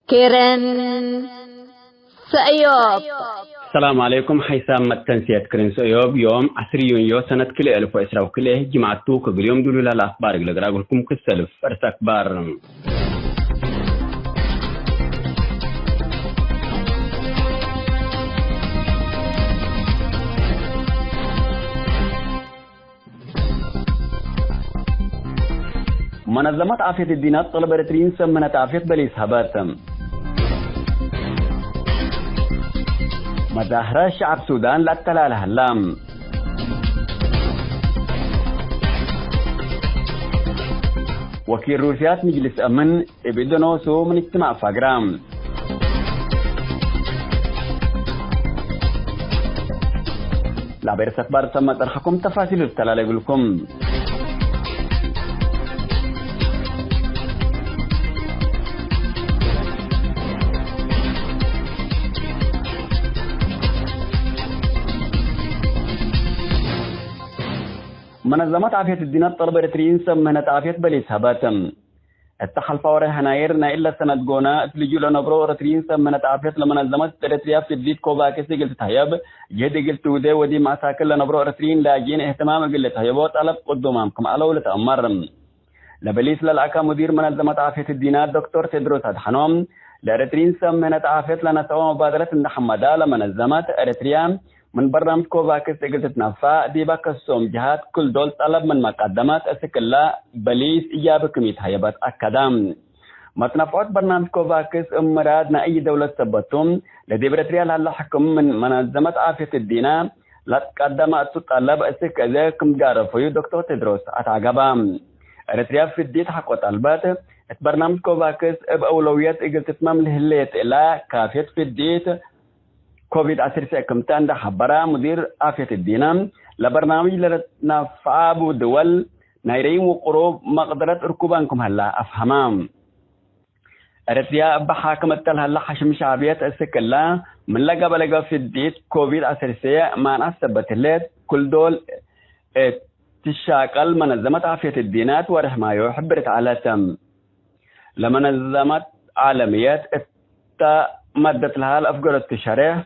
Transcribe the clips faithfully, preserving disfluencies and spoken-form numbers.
ክርን ሰእዮብ። ሰላም ዐለይኩም። ሐይሳም መተንስየት ክርን ሰእዮብ ዮም ዐስር ዩንዮ ሰነት ክልኤ እልፍ ወዕስራ ወክልኤ ጅምዐት ቱ። ከእግል ዮም ዱሉል ለአክባር እግል እቅረአግልኩም ክሰልፍ እርስ አክባር። መነዘመት ዓፍየት እዲናት ጠለብ ኤረትርዪን ሰብ ምህነት ዓፍየት በሊስ ሀበት። መዛህረ ሸዐብ ሱዳን ለአተላለ ሀላ። ወኪል ሩስያት ምጅልስ አምን እብ እደኖሱ ምን እጅትማዕ ፋግራ። ለአቤርስ አክባር ሰመ ጸርሐኩም ተፋሲሉ ልተላለ እግልኩም። መነዘመት ዓፍየት እዲናት ጠለብ ኤረትርዪን ሰብ ምህነት ዓፍየት በሊስ ሀበት። እተ ሐልፋ ወርሕ ሐናይር ናይ እለ ሰነት ጎነ፣ እት ልጁእ ለነብሮ ኤረትርዪን ሰብ ምህነት ዓፍየት ለመነዘመት ኤረትርያ ፍዲት ኮቫክስ እግል ትትሀየብ፣ ጅህድ እግል ትውዴ ወዲብ መአሳክል ለነብሮ ኤረትርዪን ላጅኢን እህትማም እግል ልትሀየቦ ጠለብ ቅዱማም ክም ዐለው ልትአመር። ለበሊስ ለልአከ ሙዲር መነዘመት ዓፍየት እዲናት ዶክቶር ቴድሮስ አድሐኖም፣ ለኤረትርዪን ሰብ ምህነት ዓፍየት ለነሰአወ መባደረት እንዴ ሐመዳ፣ ለመነዘመት ኤረትርያ ምን በርናምጅ ኮቫክስ እግል ትትነፈዕ፣ ዲበ ከሶም ጀሃት ክል ዶል ጠለብ ምንመ ቀደመት፣ እስክለ በሊስ እያብ ክም ኢትሀየበት አከደ። መትነፍዖት በርናምጅ ኮቫክስ እብ ምራድ ናይ አይ ደውለት ሰበት ቱ፣ ለዲብ ኤረትርያ ለሀለ ሕክም ምን መነዘመት ዓፍየት እዲና ለትቀደመ እቱ ጠለብ እስክ አዜ ክም ጋረፈዩ ዶክቶር ቴድሮስ አትዐገበ። ኤረትርያ ፍዲት ሐቆ ጠልበት፣ እት በርናምጅ ኮቫክስ እብ አውለውየት እግል ትትመም ለህሌት እለ ካፍየት ፍዲት ኮቪድ ዐስር ወሰዕ ክምተ እንዴ ሐበረ፣ ሙዲር ዓፍየት እዲነ፣ ለበርናምጅ ለልትነፈዐ እቡ ድወል ናይ ረይም ወቅሩብ መቅደረት እርኩባን ክም ሀለ አፍሀመ። ኤረትርያ እበ ሓክም እተ ለሀለ ሐሽም ሸዕብየት እስክ እለ፣ ምን ለገበለገ ፍዲት ኮቪድ ዐስር ወሰዕ ማንዐት ሰበት ህሌት፣ ክል ዶል እት ትሻቀል መነዘመት ዓፍየት እዲናት ወርሕ ማዮ ሕብርት ዐለት። ለመነዘመት ዓለምየት እተ መደት ለሀል አፍገረቱ ሸሬሕ፣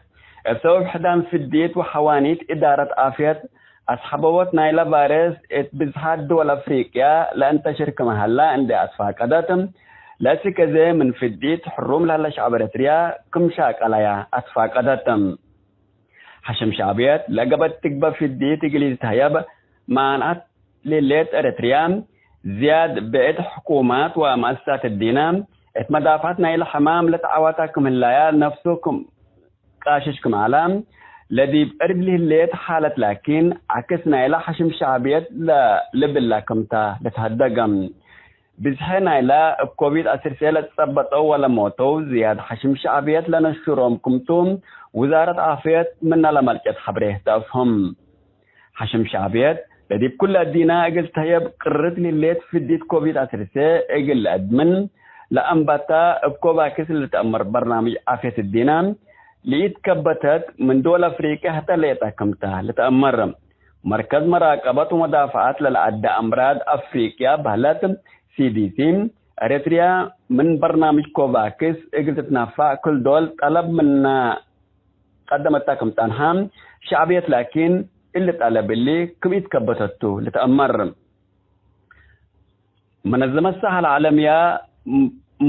እብ ሰበብ ሕዳን ፍዲት ወሐዋኒት እዳረት ዓፍየት አስሐበቦት ናይለ ቫይረስ እት ብዝሓት ድወል አፍሪቅያ ለእንተሽር ክም ሀላ እንዴ አትፋቀደት፣ ለእስክ አዜ ምን ፍዲት ሕሩም ለሀለ ሸዕብ ኤረትርያ ክም ሻቀለያ አትፋቀደት። ሐሽም ሸዕብየት ለገበት ትግበእ ፍዲት እግል ኢትትሀየብ ማንዐት ለህሌት ኤረትርያ፣ ዝያድ ብዕድ ሕኩማት ወመአሰሳት እዲነ፣ እት መዳፈዐት ናይለ ሕማም ለተዐወተ ክም ህላያ ነፍሱ ክም ቃሽሽ ክም ዐለ፣ ለዲብ እርድ ለህሌት ሓለት ላኪን፣ ዐክስ ናይለ ሐሽም ሸዕብየት ለልብላ ክምተ ልትሀደገ። ብዝሐ ናይለ እብ ኮቪድ ዐስር ወሰዕ ለትጸበጠው ወለሞተው ዝያድ ሐሽም ሸዕብየት ለነሹሮም ክምቱ፣ ውዛረት ዓፍየት ምነ ለመልጨት ሐብሬ ተአፍህም። ሐሽም ሸዕብየት ለዲብ ኩለ እዲነ እግል ተህየብ ቅርት ለህሌት ፍዲት ኮቪድ ዐስር ወሰዕ እግል ለአድምን ለአንበተ፣ እብ ኮቫክስ ለልትአመር በርናምጅ ዓፍየት እዲነ ለኢትከበተት፣ ምን ድወል አፍሪቅያ ህተ ሌጠ ክምተ ልትአመር። መርከዝ መራቀበት ወመዳፈዐት ለለአደ አምራድ አፍሪቅያ በህለት፣ ሲ ዲ ሲ፣ ኤረትርያ ምን በርናምጅ ኮቫክስ እግል ትትነፈዕ ክል ዶል ጠለብ ምነ ቀደመተ ክም ጸንሐ፣ ሸዕብየት ላኪን እሊ ጠለብ እሊ ክም ኢትከበተቱ ልትአመር። መነዘመት ሰሐ ለዓለምያ፣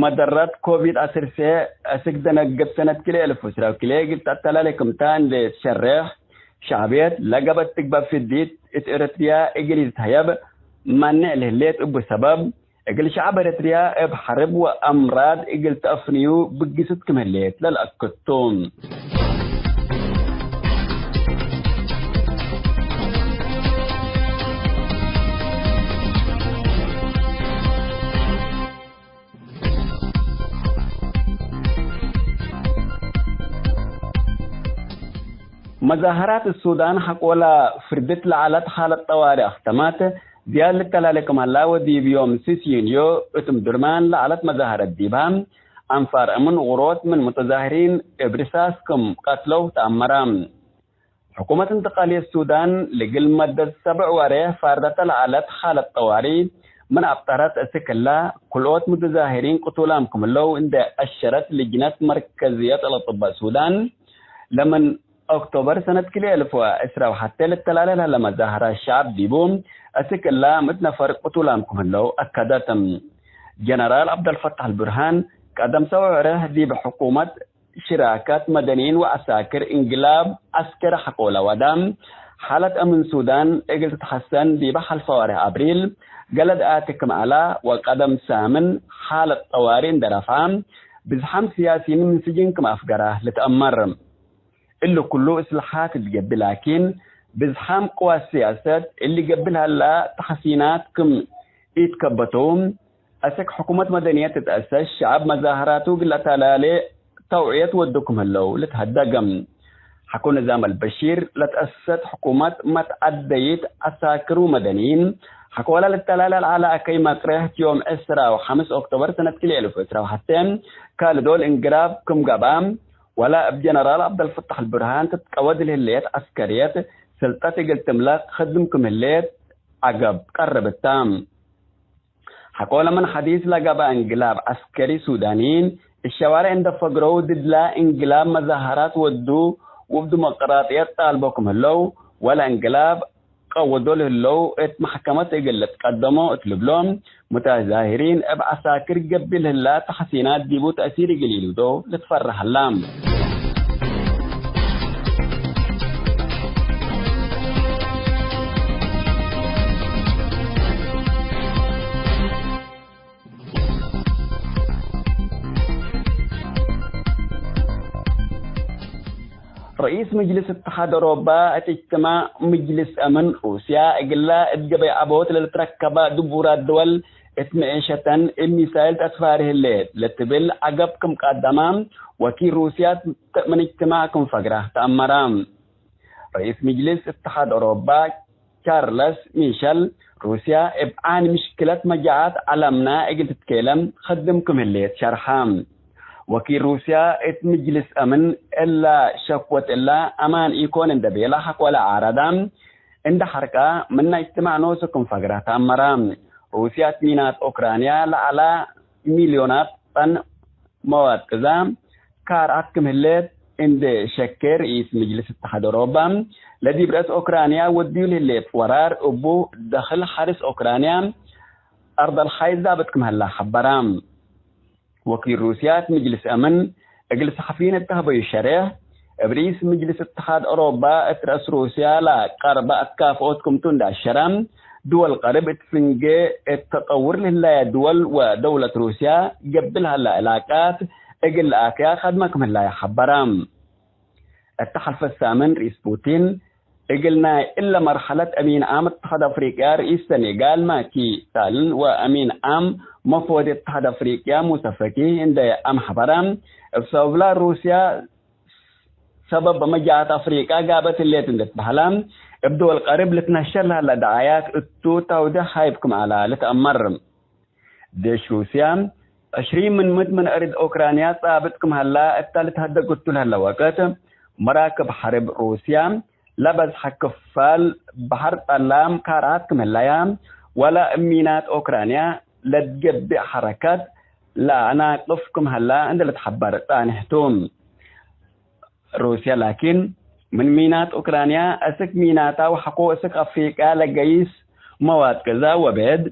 መደረት ኮቪድ ዐስር ወሰዕ አስክ ደነግብ ሰነት ክልኤ እልፍ ወዕስራ ወክልኤ እግል ተአተላሌ ክምተ እንዴ ትሸሬሕ፣ ሸዕብየት ለገበት ትግበእ ፍዲት እት ኤረትርያ እግል ኢትትሀየብ ማንዕ ለህሌት እቡ ሰበብ፣ እግል ሸዐብ ኤረትርያ እብ ሐርብ ወአምራድ እግል ተአፍንዩ ብግሱት ክም ህሌት ለልአክድ ቱ። መዛሀራት ሱዳን ሐቆለ ፍርድት ለዐለት ሓለት ጠዋሪ አክተመት። ዝያድ ልተላሌ ክም ሀላ ወዲብ ዮም ስስ ዩንዮ እት እምዱርማን ለዐለት መዛሀረት ዲብሃ፣ አንፋር እምን ኡሮት ምን ሙተዛህሪን እብ ርሳስ ክም ቀትለው ተአመረ። ሕኩመት እንትቃልየት ሱዳን፣ ልግል መደት ሰብዕ ወሬሕ ፋርደተ ለዐለት ሓለት ጠዋሪ፣ ምን አብጠረት፣ እስክ እላ ክልኦት ሙተዛሂሪን ቅቱላም ክም ህለው እንዴ አሸረት ልጅነት መርከዝየት ለአጥበእ ሱዳን፣ ለምን ኦክቶበር ሰነት ክልኤ አልፍ ወዕስራ ወሐቴ ልተላሌ ለሀለ መዛህራ ሸዐብ ዲቡ፣ እስክ እላ ምእት ነፈር ቅቱላም ክም ህለው አከደት። ጀነራል ዐብደልፈታሕ አልቡርሃን፣ ቀደም ሰው ዕረህ ዲብ ሕኩመት ሽራከት መደኒን ወዐሳክር እንግላብ ዐስከሪ ሐቆለ ወደ፣ ሓለት አምን ሱዳን እግል ትትሐሰን ዲበ ሐልፈ ወሬሕ አብሪል፣ ገለድ አቲ ክም ዐላ ወቀደም ሳምን ሓለት ጠዋሪ እንዴ ረፍዐ፣ ብዝሓም ስያሲን ምን ስጅን ክም አፍገራ ልትአመር። እሊ ኩሉ እስልሓት እት ገብእ ላኪን፣ ብዝሓም ቅዋት ስያሰት እሊ ገብእ ለሀላ ተሕሲናት ክም ኢትከበተው፣ አሰክ ሕኩመት መደንየት ትትአሰስ፣ ሸዐብ መዛህራቱ እግል ለአተላሌ ተውዕየት ወዱ ክም ህለው ልትሀደግ። ሐቆ ንዛም አልበሺር ለትአሰሰት ሕኩመት መትዐደይት ዐሳክር ወመደኒን፣ ሐቆለ ልተላሌ ለዐለ አከይ መቅርህ፣ ዮም ዕስራ ወሐምስ ኦክቶበር ሰነት ክልኤ አልፍ ወዕስራ ወሐቴ፣ ካልእ ዶል እንግራብ ክም ገብአ፣ ወለ እብ ጀነራል ዐብደልፈታሕ አልቡርሃን ትትቀወድ ለህሌት ዐስከርየት ስልጠት እግል ትምለክ ክድም ክም ህሌት ዐገብ ቀርብ እተ። ሐቆለ ምን ሐዲስ ለገብአ እንግላብ ዐስከሪ ሱዳኒን፣ እብ ሸዋሬዕ እንዴ ፈግረው ድድላ እንግላብ መዛህራት ወዱ ወእብ ዲሞቅራጥየት ጣልቦ ክም ህለው፣ ወለ እንግላብ ቀወዶ ለህለው እት መሕከመት እግል ልትቀደሞ እት ልብሎ፣ ሙተዛሂሪን እብ ዐሳክር ገብእ ለህላ ተሕሲናት ዲቡ ተእሲር እግል ኢልውደው ልትፈረህ ሀላ። ረኢስ ምጅልስ እትሓድ አውሮባ እት እጅትማዕ ምጅልስ አምን ሩስያ እግላ እት ገበይ ዐቦት ለልትረከባ ድቡራት ድወል እት መኤሸተን እብ ሚሳይል ተአትፋሪ ህሌት ለትብል ዐገብ ክም ቀደማ ወኪል ሩስያ ምን እጅትማዕ ክም ፈግራ ተአመራ። ረኢስ ምጅልስ እትሓድ አውሮባ ቻርለስ ሚሸል፣ ሩስያ እብ ዓን ምሽክለት መጃዓት ዐለምና እግል ትትኬለም ክድም ክም ህሌት ሸርሐ። ወኪል ሩስያ እት ምጅልስ አምን እላ ሸክወት እላ አማን ኢኮን እንዴ ቤለ ሐቆለ ዓረዳ፣ እንዴ ሐርቃ ምነ እጅትማዕ ኖሱ ክም ፈግረ ተአመረ። ሩስያ እት ሚናት ኦክራንያ ለዐላ ሚልዮናት ጠን መዋድ ቅዛ ካርዓት ክም ህሌት እንዴ ሸኬ፣ ርኢስ ምጅልስ እትሓድ አውሮባ ለዲብ ርእስ ኦክራንያ ወድዩ ለህሌት ወራር እቡ ደክል ሐርስ ኦክራንያ አርደል ሐይዝ ዛብጥ ክም ሀላ ሐበራ። ወኪል ሩስያ እት ምጅልስ አምን እግል ሰሐፊይን እት ሀበዩ ሸሬሕ፣ እብ ርኢስ ምጅልስ እትሓድ አውሮባ እት ረአስ ሩስያ ለቀርበ አትካፍኦት ክምቱ እንዴ አሸረ፣ ድወል ቀርብ እት ፍንጌ እት ተጠውር ለህላየ ድወል ወደውለት ሩስያ ገብእ ለሀላ ዕላቃት እግል ለአክያ ከድመ ክም ህላየ ሐበረ። እተ ሐልፈ ሳምን ርኢስ ፑቲን እግል ናይ እለ መርሐለት አሚን ዓም እትሓድ አፍሪቅያ ርኢስ ሰኔጋል ማኪ ሳልን ወአሚን ዓም መፍወድ እትሓድ አፍሪቅያ ሙሰ ፈኪ እንዴ አምሐበረ፣ እብ ሰበብላ ሩስያ ሰበብ መጃዓት አፍሪቀ ጋበት ህሌት እንዴ ትበሀለ፣ እብ ድወል ቀርብ ልትነሸር ለሀለ ደዓያት እቱ ተውዴሕ ሀይብ ክም ዐለ ልትአመር። ዴሽ ሩስያ ዕሽሪን ምን ምእት ምን አርድ ኦክራንያ ጻብጥ ክም ሀላ እተ ልትሀደግ እቱ ለሀለ ወቅት፣ መራክብ ሐርብ ሩስያ ለበዝሐ ክፋል በሐር ጠላም ካርዓት ክም ህለያ፣ ወለ እብ ሚናት ኦክራንያ ለትገብእ ሐረከት ለአናቅፍ ክም ሀላ እንዴ ልትሐበር ጻንሕ ቱ። ሩስያ ላኪን፣ ምን ሚናት ኡክራንያ እስክ ሚናታ ወሐቆ እስክ አፍሪቅያ ለገይስ መዋድ ቅዛ ወቤድ፣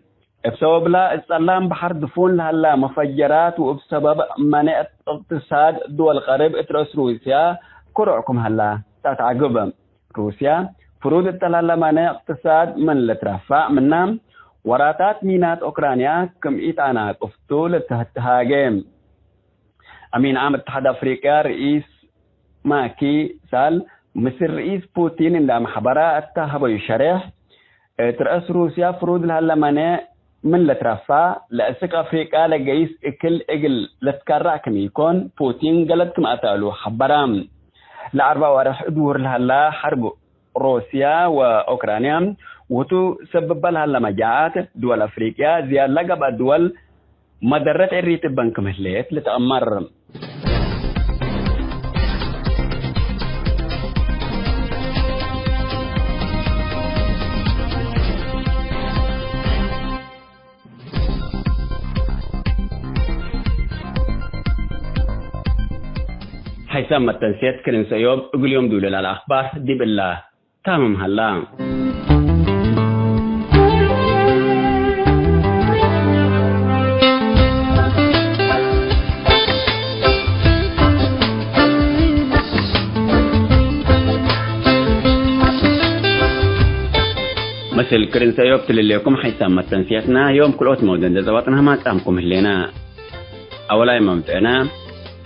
እብ ሰበብላ እት ጸላም በሐር ድፉን ለሀላ መፈጀራት ወእብ ሰበብ መኔዕ እቅትሳድ ድወል ቀርብ እት ረአስ ሩስያ ክሩዕ ክም ሀላ ተአትዐግብ። ሩስያ ፍሩድ እተ ለሀለ መኔዕ እቅትሳድ ምን ልትረፋዕ ምና፣ ወራታት ሚናት ኡክራንያ ክም ኢተአናቅፍ ቱ ልትሃጌ። አሚን ዓም እትሓድ አፍሪቅያ ርኢስ ማኪ ሳል፣ ምስል ርኢስ ፑቲን እንዴ አምሐበረ እተ ሀበዩ ሸሬሕ፣ እት ረአስ ሩስያ ፍሩድ ለሀለ መኔዕ ምን ልትረፋዕ፣ ለእስክ አፍሪቅያ ለገይስ እክል እግል ልትከረዕ ክም ኢኮን፣ ፑቲን ገለድ ክም አተአሉ ሐበረ። ለአርበዕ ወሬሕ እድውር ለሀላ ሐርብ ሩስያ ወኡክራንያ፣ ውቱ ሰብበ ለሀለ መጃዓት፣ ድወል አፍሪቅያ ዝያድ ለገብአ ድወል መደረት ዕሪት እበን ክም ህሌት ልትአመር። ሐይሳም መተንስየት ክርን ሰእዮብ እግል ዮም ዱለ ለአለ አክባር ዲብ እላ ታምም ሀላ። ምስል ክርን ሰእዮብ ትልሌኩም ሐይሳም መተንስየትና ዮም ክልኦት መውደን ዘዘዋጥናህማ ጻምኩም ህሌና። አወላይ መምጽዕና፣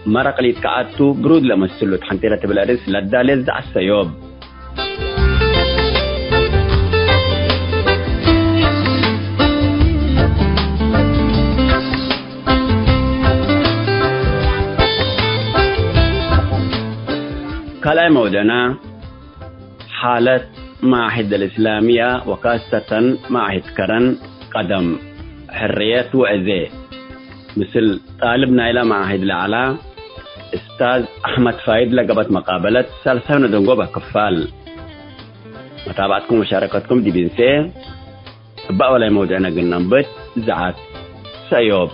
መረቅ ሊትከዐቱ ብሩድ ለመስሉ ተሐንቴ ለትብል አርእስ ለዳሌ ዘዐት ሰእዮብ። ካልኣይ መውደና፣ ሓለት መዓሂድ አልእስላምያ ወካሰተን መዓሂድ ከረን ቀደም፣ ሕርየት ወእዜ፣ ምስል ጣልብ ናይላ መዓሂድ ለዐላ እስታዝ አሕመድ ፋይድ ለገብአት መቃበለት ሳልሳይ ወነደንጎበ ክፋል። መታብዐትኩም ወሻረከትኩም ዲብ እንሴ፣ እበ አወላይ መውድዕነ እግል ነንብት ዘዐት ሰእዮብ።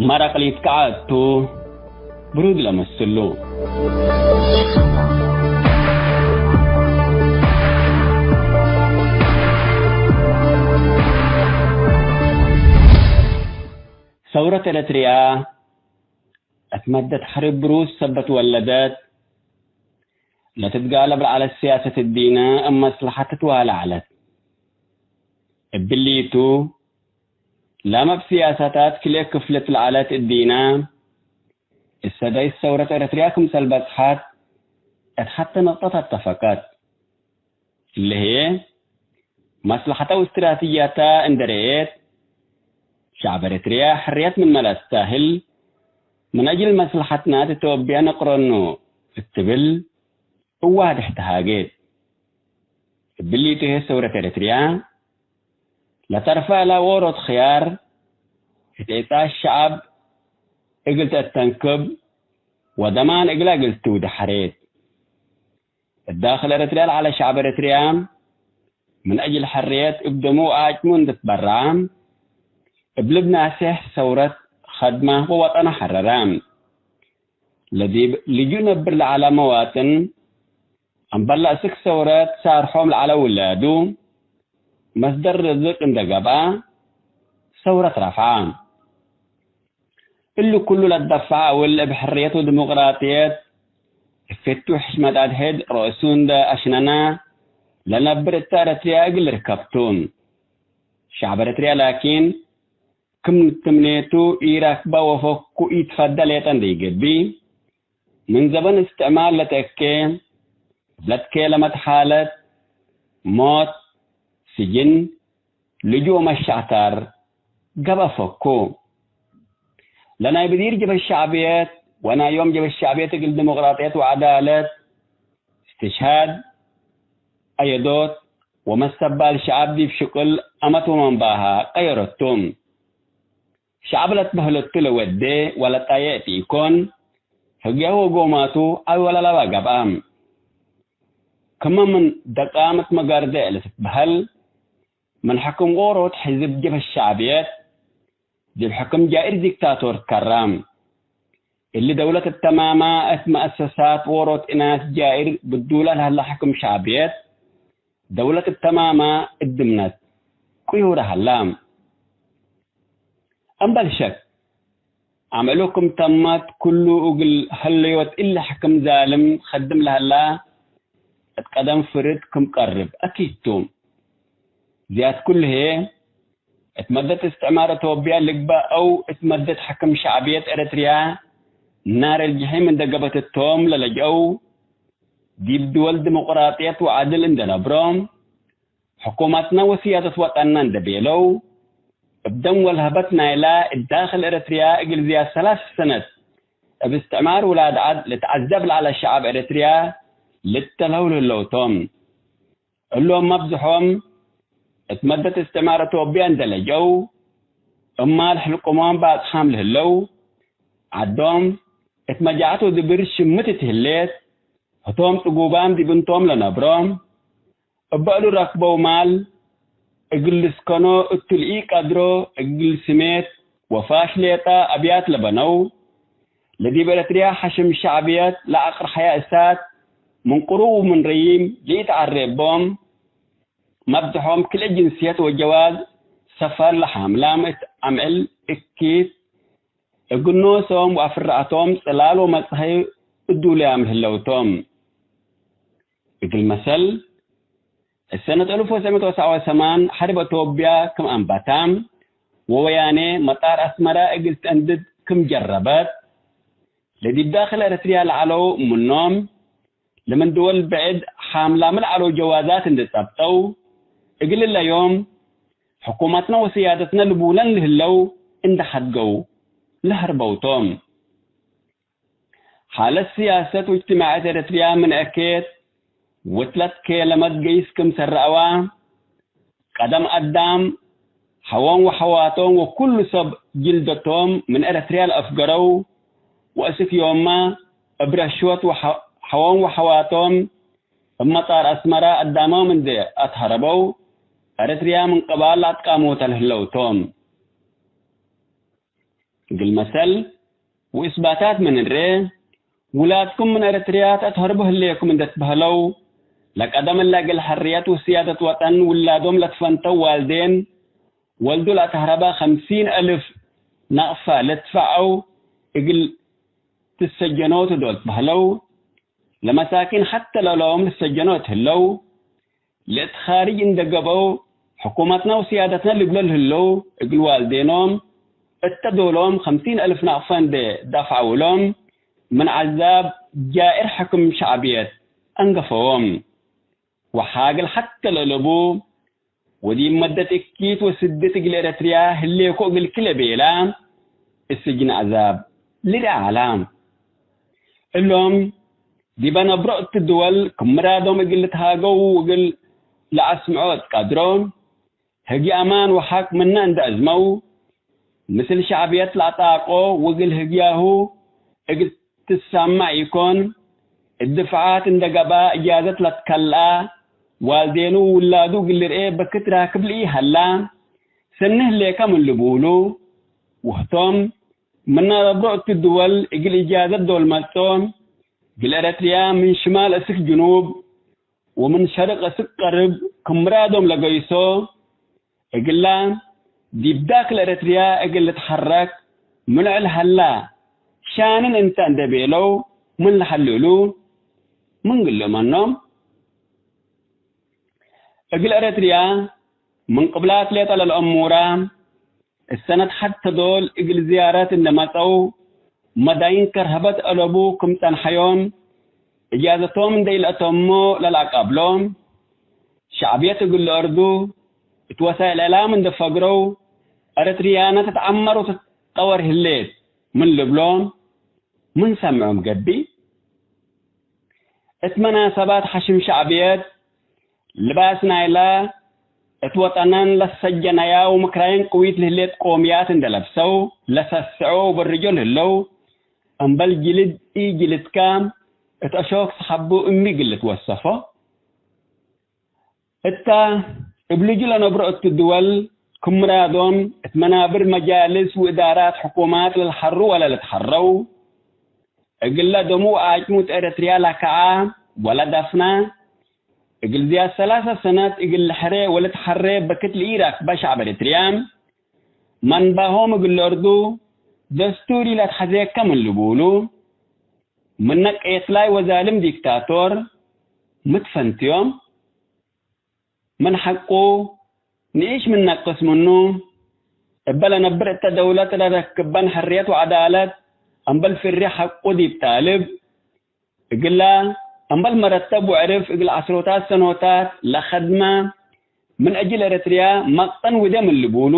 መረቅ ሊትከዐ እቱ ብሩድ ለመስሉ። ሰውረት ኤረትርያ እት መደት ሐርብ ብሩስ ሰበት ወለደት፣ ለትትጋለብ ለዐለት ስያሰት እዲነ እብ መስለሐት ትትዋለ ዐለት። እብሊቱ፣ ላመ እብ ስያሰታት ክልኤ ክፍልት ለዐለት እዲነ፣ እሰዳይት ሰውረት ኤረትርያ ክምሰል በጽሐት እት ሐተ ነቅጠት አተፈቀት። እሊ ህዬ፣ መስለሐተ ወእስትራትጅያተ እንዴ ረኤት፣ ሸዕብ ኤረትርያ ሕርየት ምንመ ለአስታህል፣ ምን አጅል መስለሐት ናት ኢትዮጵያ ንቅረኑ እት ትብል እዋድሕ ተሃጌት። እብሊቱ ህዬ ሰውረት ኤረትርያ ለተርፈ እለ ዎሮት ክያር እት ዒጻ ሸዐብ እግል ተአተንክብ ወደማን እግላ እግል ትውዴ ሐሬት። እት ዳክል ኤረትርያ ለዐለ ሸዐብ ኤረትርያ ምን አጅል ሕርየት እብ ደሙ ወአጭሙ እንዴ ትበረዐ፣ እብ ልብ ናሴሕ ሰውረት ኸድመ ወወጠኑ ሐረረ። ለዲብ ልጁእ ነብር ለዐለ መዋጥን፣ አምበል ለአስክ ሰውረት ሳርሖም ለዐለ ውላዱ፣ መስደር ርዝቅ እንዴ ገብአ፣ ሰውረት ረፍዐ። እሊ ኩሉ ለትደፈዐ እውል እብ ሕርየት ወዲሞቅራጥየት እብ ፍቱሕ ሕሽመት አድሕድ ረአሱ እንዴ አሽነነ ለነብር እተ ኤረትርያ እግል ልርከብ ቱ። ሸዐብ ኤረትርያ ላኪን፣ ክም ትምኔቱ ኢረክበ ወፈኩ ኢትፈደ ሌጠ እንዴ ኢገብእ፣ ምን ዘበን እስትዕማር ለተአኬ፣ እብ ለትኬለመት ሓለት፣ ሞት፣ ስጅን፣ ልጁእ ወመሻታር ገብአ ፈኩ። ለናይ ብዲር ጀብሀት ሸዕብየት ወናይ ዮም ጀብሀት ሸዕብየት እግል ዲሞቅራጥየት ወዐዳለት፣ እስትሽሃድ፣ አየዶት ወመሰባል ሸዐብ ዲብ ሽቅል አመት ወመንባሃ ቀየረቱ። ሸዐብ ለትበህለቱ ለወዴ ወለጣየ እት ኢኮን፣ ህግያሁ ወጎማቱ ዐቢ ወለላባ ገብአ። ክመ ምን ደቃምት መጋርደ ለትትበህል፣ ምን ሕክም ዎሮት ሕዝብ ጀብሀት ሸዕብየት፣ ዲብ ሕክም ጃኢር ዲክታቶር ትከረ። እሊ ደውለት እተማመ እት መአሰሳት ዎሮት እናስ ጃኢር ብዱለ ለህለ ሕክም ሸዕብየት፣ ደውለት እተማመ እት ድምነት ቅዩረ ሀላ። እምበል ሸክ፣ አምዕሉ ክም ተመት ክሉ እግል ሀለዮት እሊ ሕክም ዛልም ከድም ለሀላ እት ቀደም ፍርድ ክም ቀርብ አኪድ ቱ። ዝያድ ክሉ ህዬ፣ እት መደት እስትዕማር አቶብያ ልግበእ አው እት መደት ሕክም ሸዕብየት ኤረትርያ ናር አልጀሒም እንዴ ገብአት እቶም ለለጅአው፣ ዲብ ድወል ዲሞቅራጥየት ወዐድል እንዴ ነብሮ፣ ሕኩመትነ ወስያደት ወጠንነ እንዴ ቤለው፣ እብ ደም ወለሀበት ናይላ እት ዳክል ኤረትርያ እግል ዝያድ ሰላስ ሰነት እብ እስትዕማር ውላድ ዐድ ልትዐዘብ ለዐለ ሸዐብ ኤረትርያ ልተልሀው ለህለው ቶም። እሎም መብዝሖም እት መደት እስትዕማር አቶብያ እንዴ ለጀው፣ እማል ሕልቁሞም ባጽሓም ለህለው፣ ዐዶም እት መጃዐት ወድብር ሽምት እት ህሌት፣ ህቶም ጽጉባም ዲብ እንቶም ለነብሮ፣ እበ እሉ ረክበው ማል እግል ልስከኖ እቱ ለኢቀድሮ፣ እግል ስሜት ወፋሽ ሌጠ አብያት ለበነው፣ ለዲብ ኤረትርያ ሐሽም ሸዕብየት ለአቅርሐየ እሳት፣ ምን ቅሩብ ወምን ረዪም ለኢተዐሬ እቦም፣ መብዝሖም ክልኤ ጅንስየት ወጀዋዝ ሰፈር ለሓምላም እት አምዕል እኪት፣ እግል ኖሶም ወአፍራአቶም ጽላል ወመጽሀይ እዱልያም ህለው ቶም። እግል መሰል፣ እሰነት አልፍ ወትሰዕ ምእት ወሰብዓ ወሰማን ሐርብ አቶብያ ክም አንበታ፣ ወወያኔ መጣር አስመራ እግል ተአንድድ ክም ጀረበት፣ ለዲብ ዳክል ኤረትርያ ለዐለው ምኖም፣ ለምን ድወል ብዕድ ሓምላም ለዐለው ጀዋዛት እንዴ ጸብጠው፣ እግል እለ ዮም ሕኩመትነ ወስያደትነ ልቡለን ለህለው እንዴ ሐድገው ለሀርበው ቶም። ሓለት ስያሰት ወእጅትማዕየት ኤረትርያ ምን እኬት ወትለት ኬለመት ገይስ ክም ሰረአዋ፣ ቀደም አዳም ሐዎም ወሐዋቶም ወኩሉ ሰብ ጅልደቶም ምን ኤረትርያ ለአፍገረው ወእስክ ዮምመ እብ ረሽወት ወሐ-፣ ሐዎም ወሐዋቶም እብ መጣር አስመራ አዳሞም እንዴ አትሀረበው፣ ኤረትርያ ምን ቅባል ለአትቃሙተ ለህለው ቶም። እግል መሰል ወእስባታት ምን እንሬ፣ ውላድኩም ምን ኤረትርያ ተአትሀርቡ ህሌኩም እንዴ ትበህለው፣ ለቀደም እለ እግል ሕርየት ወስያደት ወጠን ውላዶም ለትፈንተው ዋልዴን፣ ወልዱ ለአትሀረበ ኸምሲን አልፍ ናቅፈ ልድፈዐው እግል ትሰጀኖ ቱ ዶል ትበህለው፣ ለመሳኪን ሐተ ለእሎም ልትሰጀኖ እት ህለው፣ ለእት ካርጅ እንዴ ገብአው፣ ሕኩመትነ ወስያደትነ ልብሎ ለህለው እግል ዋልዴኖም እተ ዶሎም ኸምሲን አልፍ ናቅፈ እንዴ ዳፍዐው እሎም፣ ምን ዐዛብ ጃእር ሕክም ሸዕብየት አንገፈዎም። ወሓግል ሐተ ለእለቡ፣ ወዲብ መደት እኪት ወስድት እግል ኤረትርያ ህሌኮ እግልኪ ለቤላ፣ እስጅን ዐዛብ ልርአ ዐላ። እሎም ዲበ ነብሮ እት ድወል ክም ምራዶም እግል ልትሃገው ወእግል ለአስምዖ እት ቀድሮ፣ ህግየ አማን ወሐቅ ምነ እንዴ አዝመው፣ ምስል ሸዕብየት ለአጣቆ ወእግል ህግያሁ እግል ትሰመዕ ኢኮን፣ እት ድፍዓት እንዴ ገብአ እጃዘት ለትከልአ፣ ዋልዴኑ ውላዱ እግል ልርኤ በክት ራክብ ለኢሀላ፣ ሰኒ ህሌከ ምን ልቡሉ፣ ወህቶም ምነ ነብሮ እት ድወል እግል እጃዘት ዶል መጽኦ፣ እግል ኤረትርያ ምን ሽማል እስክ ጅኑብ፣ ወምን ሸርቅ እስክ ቀርብ ክም ምራዶም ለገይሶ፣ እግላ ዲብ ዳክል ኤረትርያ እግል ልትሐረክ ምንዕ ለሀላ ሻንን እንተ እንዴ ቤለው ምን ለሐልእሉ ምን ግልእ መኖም። እግል ኤረትርያ ምን ቅብላት ሌጠ ለልአሙራ፣ እሰነት ሐተ ዶል እግል ዝያረት እንዴ መጸው፣ መዳይን ከርሀበት አለቡ ክም ጸንሐዮም፣ እጃዘቶም እንዴ ኢለአተሞ ለለአቃብሎም፣ ሸዕብየት እግል ለአርዱ እት ወሳይል እዕላም እንዴ ፈግረው፣ ኤረትርያነ ትትዐመር ወትትጠወር ህሌት ምን ልብሎም፣ ምን ሰምዖም ገብእ። እት መናሰባት ሐሽም ሸዕብየት፣ ልባስ ናይላ እት ወጠነን ለሰጀነያ ወምክራይን ቅዊት ለህሌት ቆምያት እንዴ ለብሰው ለሰስዖ ወበርጆ ለህለው፣ እምበል ጅልድ ኢጅልድከ እት አሾክ ሰሐቡ እሚ እግል ልትወሰፎ። እተ እብ ልጁ ለነብሮ እቱ ድወል ክም ምራዶም እት መናብር መጃልስ ወእዳራት ሕኩማት ለልሐሩ ወለልትሐረው፣ እግለ ደሙ ወአጭሙ እት ኤረትርያ ለከዐ ወለደፍነ፣ እግል ዝያድ ሰላሰ ሰነት እግል ልሕሬ ወልትሐሬ በክት ለኢረክበ ሸዕብ ኤረትርያ፣ መንባሆም እግል ለአርዱ ደስቱሪ ለትሐዜከ ምን ልቡሉ፣ ምነ ቄትላይ ወዛልም ዲክታቶር ምትፈንትዮም፣ ምን ሐቁ ንኢሽ ምን ነቅስ ምኑ፣ እበ ለነብር እተ ደውለት ለረክበን ሕርየት ወዐዳለት፣ እምበል ፍሪ ሐቁ ዲብ ጣልብ፣ እግላ እምበል መረተብ ወዕርፍ እግል ዐስሮታት ሰኖታት ለከድመ፣ ምን አጅል ኤረትርያ መቅጠን ውዴ ምን ልቡሉ፣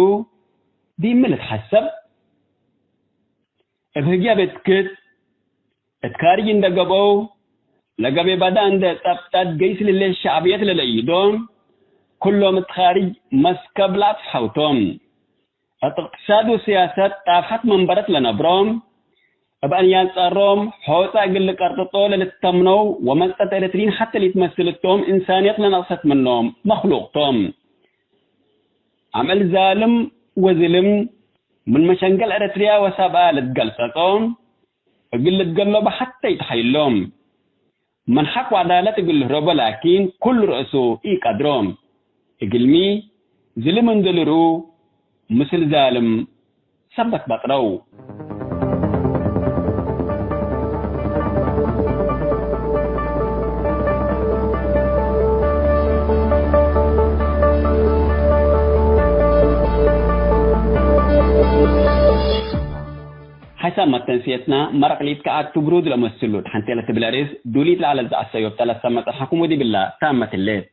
ዲብ ሚ ልትሐሰብ? እብ ህግየ ቤትክት እት ካርጅ እንዴ ገብአው፣ ለገቤ በዳ እንዴ ጸብጠት ገይስ ልሌ ሸዕብየት ለለኢዶም፣ ኩሎም እት ካርጅ መስከብ ለአጽሐው ቶም። እት እቅትሳድ ወስያሰት ጣፍሐት መንበረት ለነብሮም፣ እብ አንያጻሮም ሖጸ እግል ልቀርጥጦ ለልትተምነው ወመጽአት ኤረትርዪን ሐቴ ሊትመስል እቶም፣ እንሳንየት ለነቅሰት ምኖም መክሉቅ ቶም። አምዕል ዛልም ወዝልም ምን መሸንገል ኤረትርያ ወሰብአ ልትገልጸጾ፣ እግል ልትገለቦ ሐቴ ኢተሐይሎም። ምን ሐቅ ወዐዳለት እግል ልህረቦ ላኪን፣ ኩሉ ረእሱ ኢቀድሮ። እግልሚ፣ ዝልም እንዴ ልርኡ፣ ምስል ዛልም ሰበት በጥረው። ሐሳብ መተንስየትና መረቅ ሊትከአት ብሩድ ለመስሉ፣ ተሐንቴ ለትብል ርዕስ ዱሊት ለዐለት ዘአሰዮብ ተለሰመ ጸንሐኩም ወዲብላ ታመት ህሌት።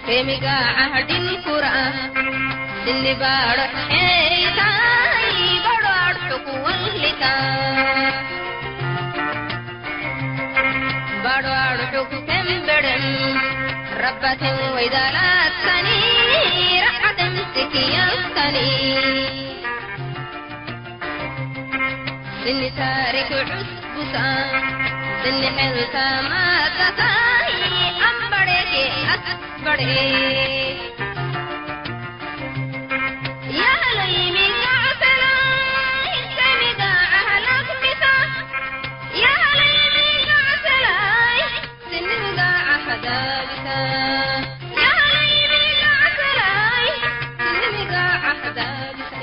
ፌሚጋ ዐህድን ኩርአ፣ ስኒ ባሮት ሔይታይ፣ ባሮ አርሑክ ወልታ። ባሮ አርሑክ ተንበርም፣ ረበትን ወይዳላተኒ፣ ረዓትን ትክያተኒ። ስኒ ታሪክ ዑስቡሳ፣ ስኒ ሕልታ ማታታይ፣ አምበሬኬ አትበሬ። ያህለይ ሚጋ ዐሰላይ፣ ከሚጋ አህላክ ሚሳ። ያህለይ ሚጋ ዐሰላይ፣ ስኒ ሚጋ አሕዳቢሳ። ያህለይ ሚጋ ዐሰላይ፣ ስኒ ሚጋ አሕዳቢሳ።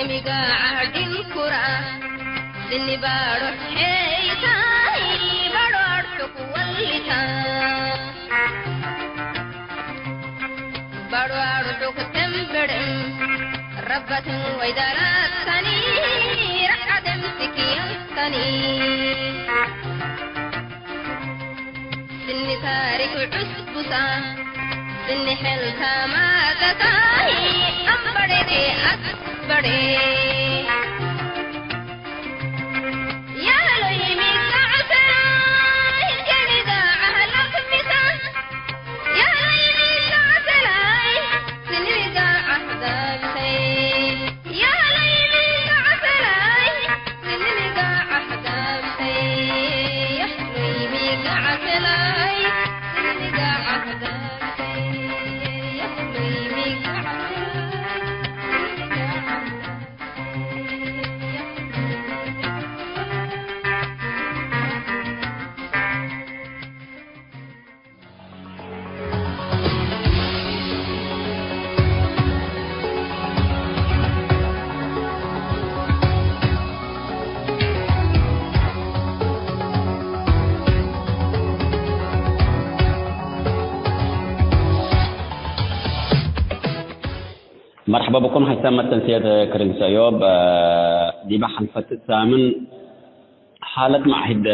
ሚጋ ዐህድን ኩራ፣ ስኒ ባሮ ሔይታይ፣ ባሮ አርሑክ ወሊታ። ባሮ አርሑክ ተንበርም፣ ረበትን ወይዳላተኒ፣ ረዓትን ትክያተኒ። ስኒ ታሪክ ዑስቡሳ፣ ስኒ ሕልታ ማታታይ፣ አምበሬኬ አትበሬ። ያህለይ ሚጋ ዐሰላይ፣ ከሚጋ አህላክ ሚሳ። ያህለይ ሚጋ ዐሰላይ፣ ስኒ ሚጋ አሕዳቢሰይ። ያህለይ ሚጋ ዐሰላይ፣ ስኒ ሚጋ አሕዳቢሰይ። ያህለይ ሚጋ መርሐባ ብኩም። ሐይሳም መተንስየት ክርን ሰእዮብ፣ ዲበ ሐልፈት ሳምን ሓለት መዓሂድ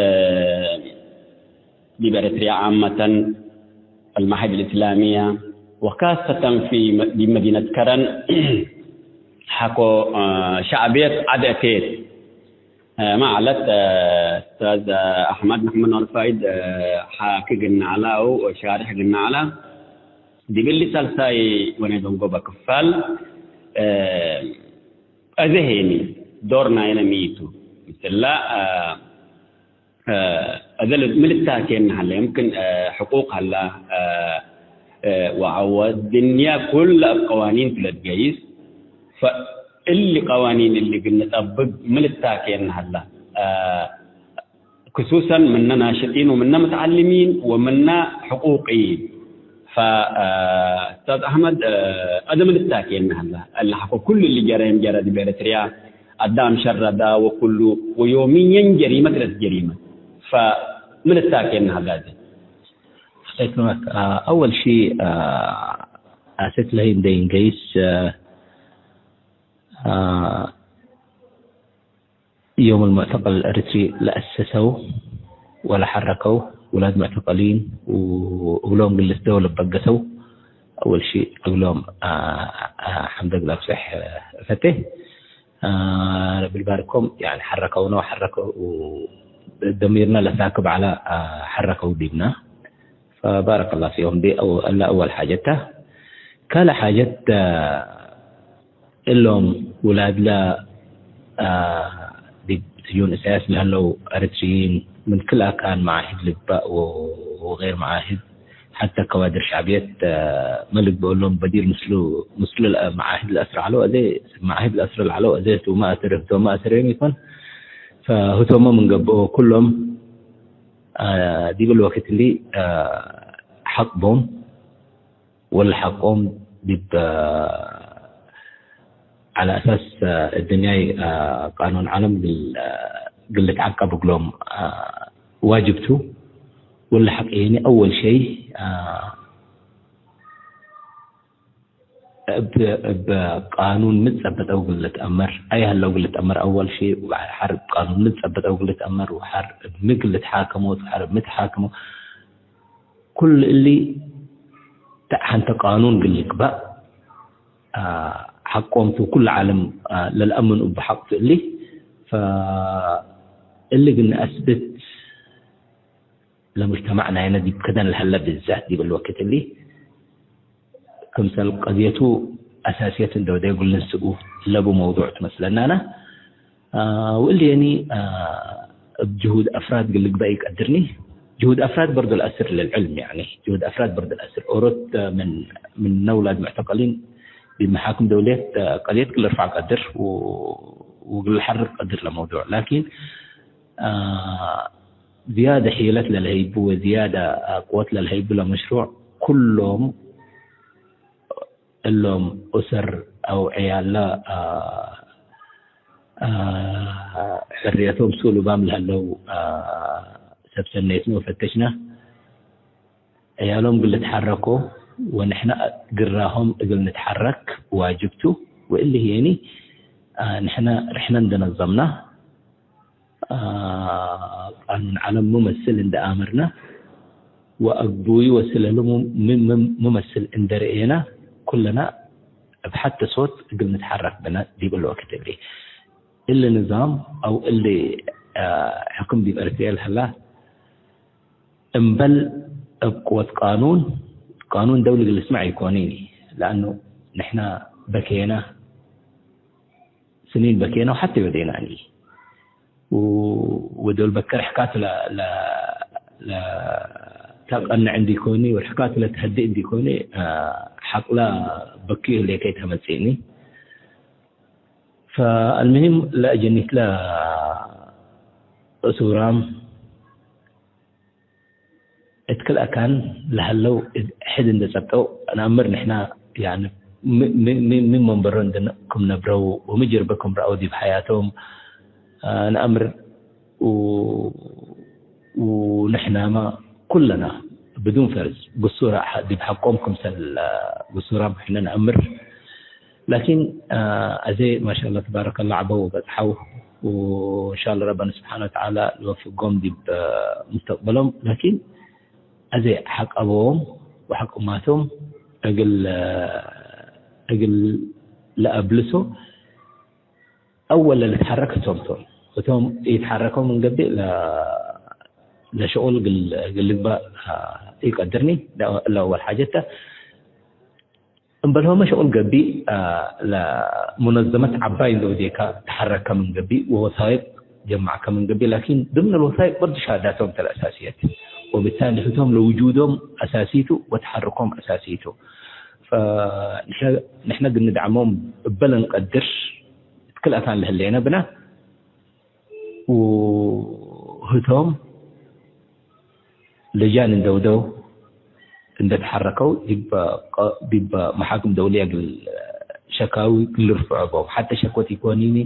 ዲብ ኤረትርያ ዓመተን፣ አልመዓሂድ አልእስላምየ ወካሰተን ፊ መ-፣ ዲብ መዲነት ከረን ሐቆ ሸዕብየት ዐድ አቴት። ማ ዐለት፣ ኡስታዝ አሕመድ መሐመድ ኖር ፋይድ ሓኪ ግነ ዐለ አው ሻርሕ ግነ ዐለ። ዲብ እሊ ሳልሳይ ወነደንጎበ ክፋል፣ አዜ ሄኒ ዶር ናይነ ሚ ቱ? ምስላ፣ አዜ ምን ልታኬነ ሀለ? የምክን ሕቁቅ ሀላ፣ ወዐወ ድንያ ኩለ እብ ቀዋኒን ቱ ለትገይስ። ፈእሊ ቀዋኒን እሊ እግል ንጠብቅ ምን ልታኬነ ሀላ? ክሱሰን ምነ ናሽጢን ወምነ ምትዐልሚን ወምነ ሕቁቅይን። ፈ-፣ ኡስታዝ አሕመድ፣ አዜ ምን ልታኬነ ሀላ? እለ ሐቆ ኩሉ እሊ ጀረ እንጀረ ዲብ ኤረትርያ አዳም ሸረዳ ወኩሉ ወዮምየን ጀሪመት ለት ጀሪመት። ፈምን ልታኬነ ሀላ አዜ? ሰይድ መክ፣ አወል ሺ፣ አሰክ ለህይ እንደ ኢንገይስ፣ ዮም አልሙዕተቀል ኤረትሪ ለአሰሰው ወለሐረከው ውላድ ሙዕተቀሊን ወእግሎም ግልስ ደው ለበገሰው፣ አወል ሺ እግሎም፣ አ፣ አ፣ ሐምደ እግል አብጽሕ እፈቴ። አ፣ ረቢ ልባርኮም፣ ያኒ ሐረከውነ ወሐረከው፣ ደሚርነ ለሳክብ ዐለ፣ አ፣ ሐረከው ዲብነ። ፈባረከላሁ ፊሆም። ዲ አው-፣ እለ አወል ሓጀት ተ። ካልእ ሓጀት፣ አ፣ እሎም ውላድለ፣ አ፣ ዲብ ስጁን እሳያስ ለህለው ኤረትርይን ምን ክል አካን መዓሂድ ልግባእ ወ-፣ ወገይር መዓሂድ፣ ሐተ ከዋድር ሸዕብየት፣ አ፣ ማ ልግበእ እሎም በዲር ምስሉ፣ ምስሉ መዓሂድ ለአስር ዐለው አዜ፣ መዓሂድ ለአስር ለዐለው አዜ ህቶመ አስር፣ ህቶመ አስር የም ኢኮን። ፈህቶመ ምን ገብኦ ኩሎም፣ አ፣ ዲብ ወክት እሊ፣ አ፣ ሐቅ ቦም። ወለሐቆም ዲብ፣ ዐለ አሳስ፣ እድንያይ፣ ቃኑን ዐለም እግል፣ እግል ልትዐቀብ እግሎም ዋጅብ ቱ። ወለሐቅ የኒ አወል ሸይ፣ እብ፣ እብ ቃኑን ሚ ጸበጠው እግል ልትአመር፣ አይ ሀለው እግል ልትአመር አወል ሸይ፣ ወሐር እብ ቃኑን ሚ ጸበጠው እግል ልትአመር፣ ወሐር እብ ሚ እግል ልትሓከሞ፣ ወሐር እብ ሚ ትሓከሞ። ኩሉ እሊ ተ-፣ ሐንተ ቃኑን እግል ልግባእ፣ አ፣ ሐቆም ቱ፣ ኩሉ ዓለም፣ አ፣ ለልአምን እቡ ሐቅ ቱ እሊ። ፈእሊ እግል ነአስብት ለሙጅተማዕ ናይነ ዲብ ከደን ለሀለ ብዛት ዲብ እሊ ወቅት እሊ፣ ክምሰል ቀድየቱ አሳስየት እንደ ወደ እግል ንስኡ ለቡ መውዱዕ ትመስለናና። አ፣ ወእሊ የኒ፣ አ፣ እብ ጅሁድ አፍራድ እግል ልግበእ ኢቀድርኒ። ጅሁድ አፍራድ በርዶ ለአስር ለልዕልም፣ ያኒ ጅሁድ አፍራድ በርዶ ለአስር። ኦሮት ምን፣ ምን ውላድ ሙዕተቀሊን ዲብ መሓክም ደውልየት፣ አ፣ ቀድየት እግል ልርፈዕ ቀድር ው-፣ ወእግል ልሐርር ቀድር ለመውዱዕ። ላኪን፣ አ፣ ዝያደ ሒለት ለልሀይቡ ወዝያደ፣ አ፣ ቅወት ለልሀይቡ ለመሽሩዕ ኩሎም እሎም ኡሰር አው ዕያለ፣ አ፣ አ፣ ሕርየቶም ሱሉባም ለህለው፣ አ፣ ሰብ ሰኔትነ ወፈተሽነ። ዕያሎም እግል ልትሐረኮ ወንሕነ ግራሆም እግል ንትሐረክ ዋጅብ ቱ። ወእሊ ህዬኒ፣ አ፣ ንሕነ ርሕነ እንደ ነዘምና፣ አ፣ ቃኑን ዐለም ሚ መስል እንደ አመርነ ወአግቡዩ ወስለሉ ሚ፣ ሚ፣ ሚ መስል እንደ ረኤነ፣ ኩለና እብ ሐተ ሶት እግል ንትሐረክ ብነ ዲብ እሊ ወቅት እሊ። እሊ ንዛም አው እሊ፣ አ፣ ሕክም ዲብ ኤረትርየ ለሀላ እምበል እብ ቅወት ቃኑን፣ ቃኑን ደውሊ እግል ልስመዕ ኢኮኒኒ። ለአኑ ንሕነ በኬነ፣ ስኒን በኬነ ወሐቴ ወዴናኒ። ው-፣ ወዶል በከ ርሕካቱ ለ-፣ ለ-፣ ለተቀንዕ እንዲኮኒ ወርሕካቱ ለተሀድእ እንዲኮኒ፣ አ፣ ሐቅላ በኪ ህሌከ ኢተመጽእኒ። ፈአልሙሂም ለአጀኒትለ እሱራም እት ክል አካን ለሀለው እት ሕድ እንዴ ጸብጠው ነአምር። ንሕና ያኒ ሚ፣ ሚ፣ ሚ፣ ሚ መንበሮ እንዴ ክም ነብረው ወሚ ጀርበ ክም ረአው ዲብ ሐያቶም፣ አ፣ ነአምር ው-፣ ወንሕናመ ኩለና ብዱን ፈርዝ ግሱራ ሐ-፣ ዲብ ሐቆም ክምሰል ግሱራም ሕነ ነአምር። ላኪን፣ አ፣ አዜ ማሻአላህ ተባረከላህ ዐበው ወበጽሐው፣ ወእንሻአላህ ረበና ስብሓነ ወተዓላ ልወፍጎም ዲብ ሙስተቅበሎም። ላኪን አዜ ሐቅ አበዎም ወሐቅ እማቶም እግል፣ እግል ለአብልሶ አወል ለልትሐረክ ህቶም ቶም። ህቶም ኢትሐረከው ምን ገብእ ለ-፣ ለሸቁል እግል፣ እግል ልግባእ ኢቀድርኒ። ለአወል ሐጀት ተ። እምበልሆመ ሸቁል ገብእ፣ አ፣ ለሙነዘመት ዐባይ እንዴ ወዴከ ተሐረከ ምን ገብእ ወወሳይቅ ጀመዕከ ምን ገብእ፣ ላኪን ድምን አልወሳይቅ በርዱ ሸሃዳቶም ተ ለአሳስየት። ወብታሊ ህቶም ለውጁዶም አሳሲቱ ወተሐርኮም አሳሲቱ። ፈንሕነ፣ ንሕነ እግል ንድዓሞም እበ ለእንቀድር እት ክል አካን ለህሌነ ብነ፣ ወህቶም ለጃን እንዴ ወደው እንዴ ተሐረከው ዲብ ቀ-፣ ዲብ መሓክም ደውልየ እግል ሸካዊ እግል ልርፍዖ ቦም። ሐተ ሸኮት ኢኮኒኒ፣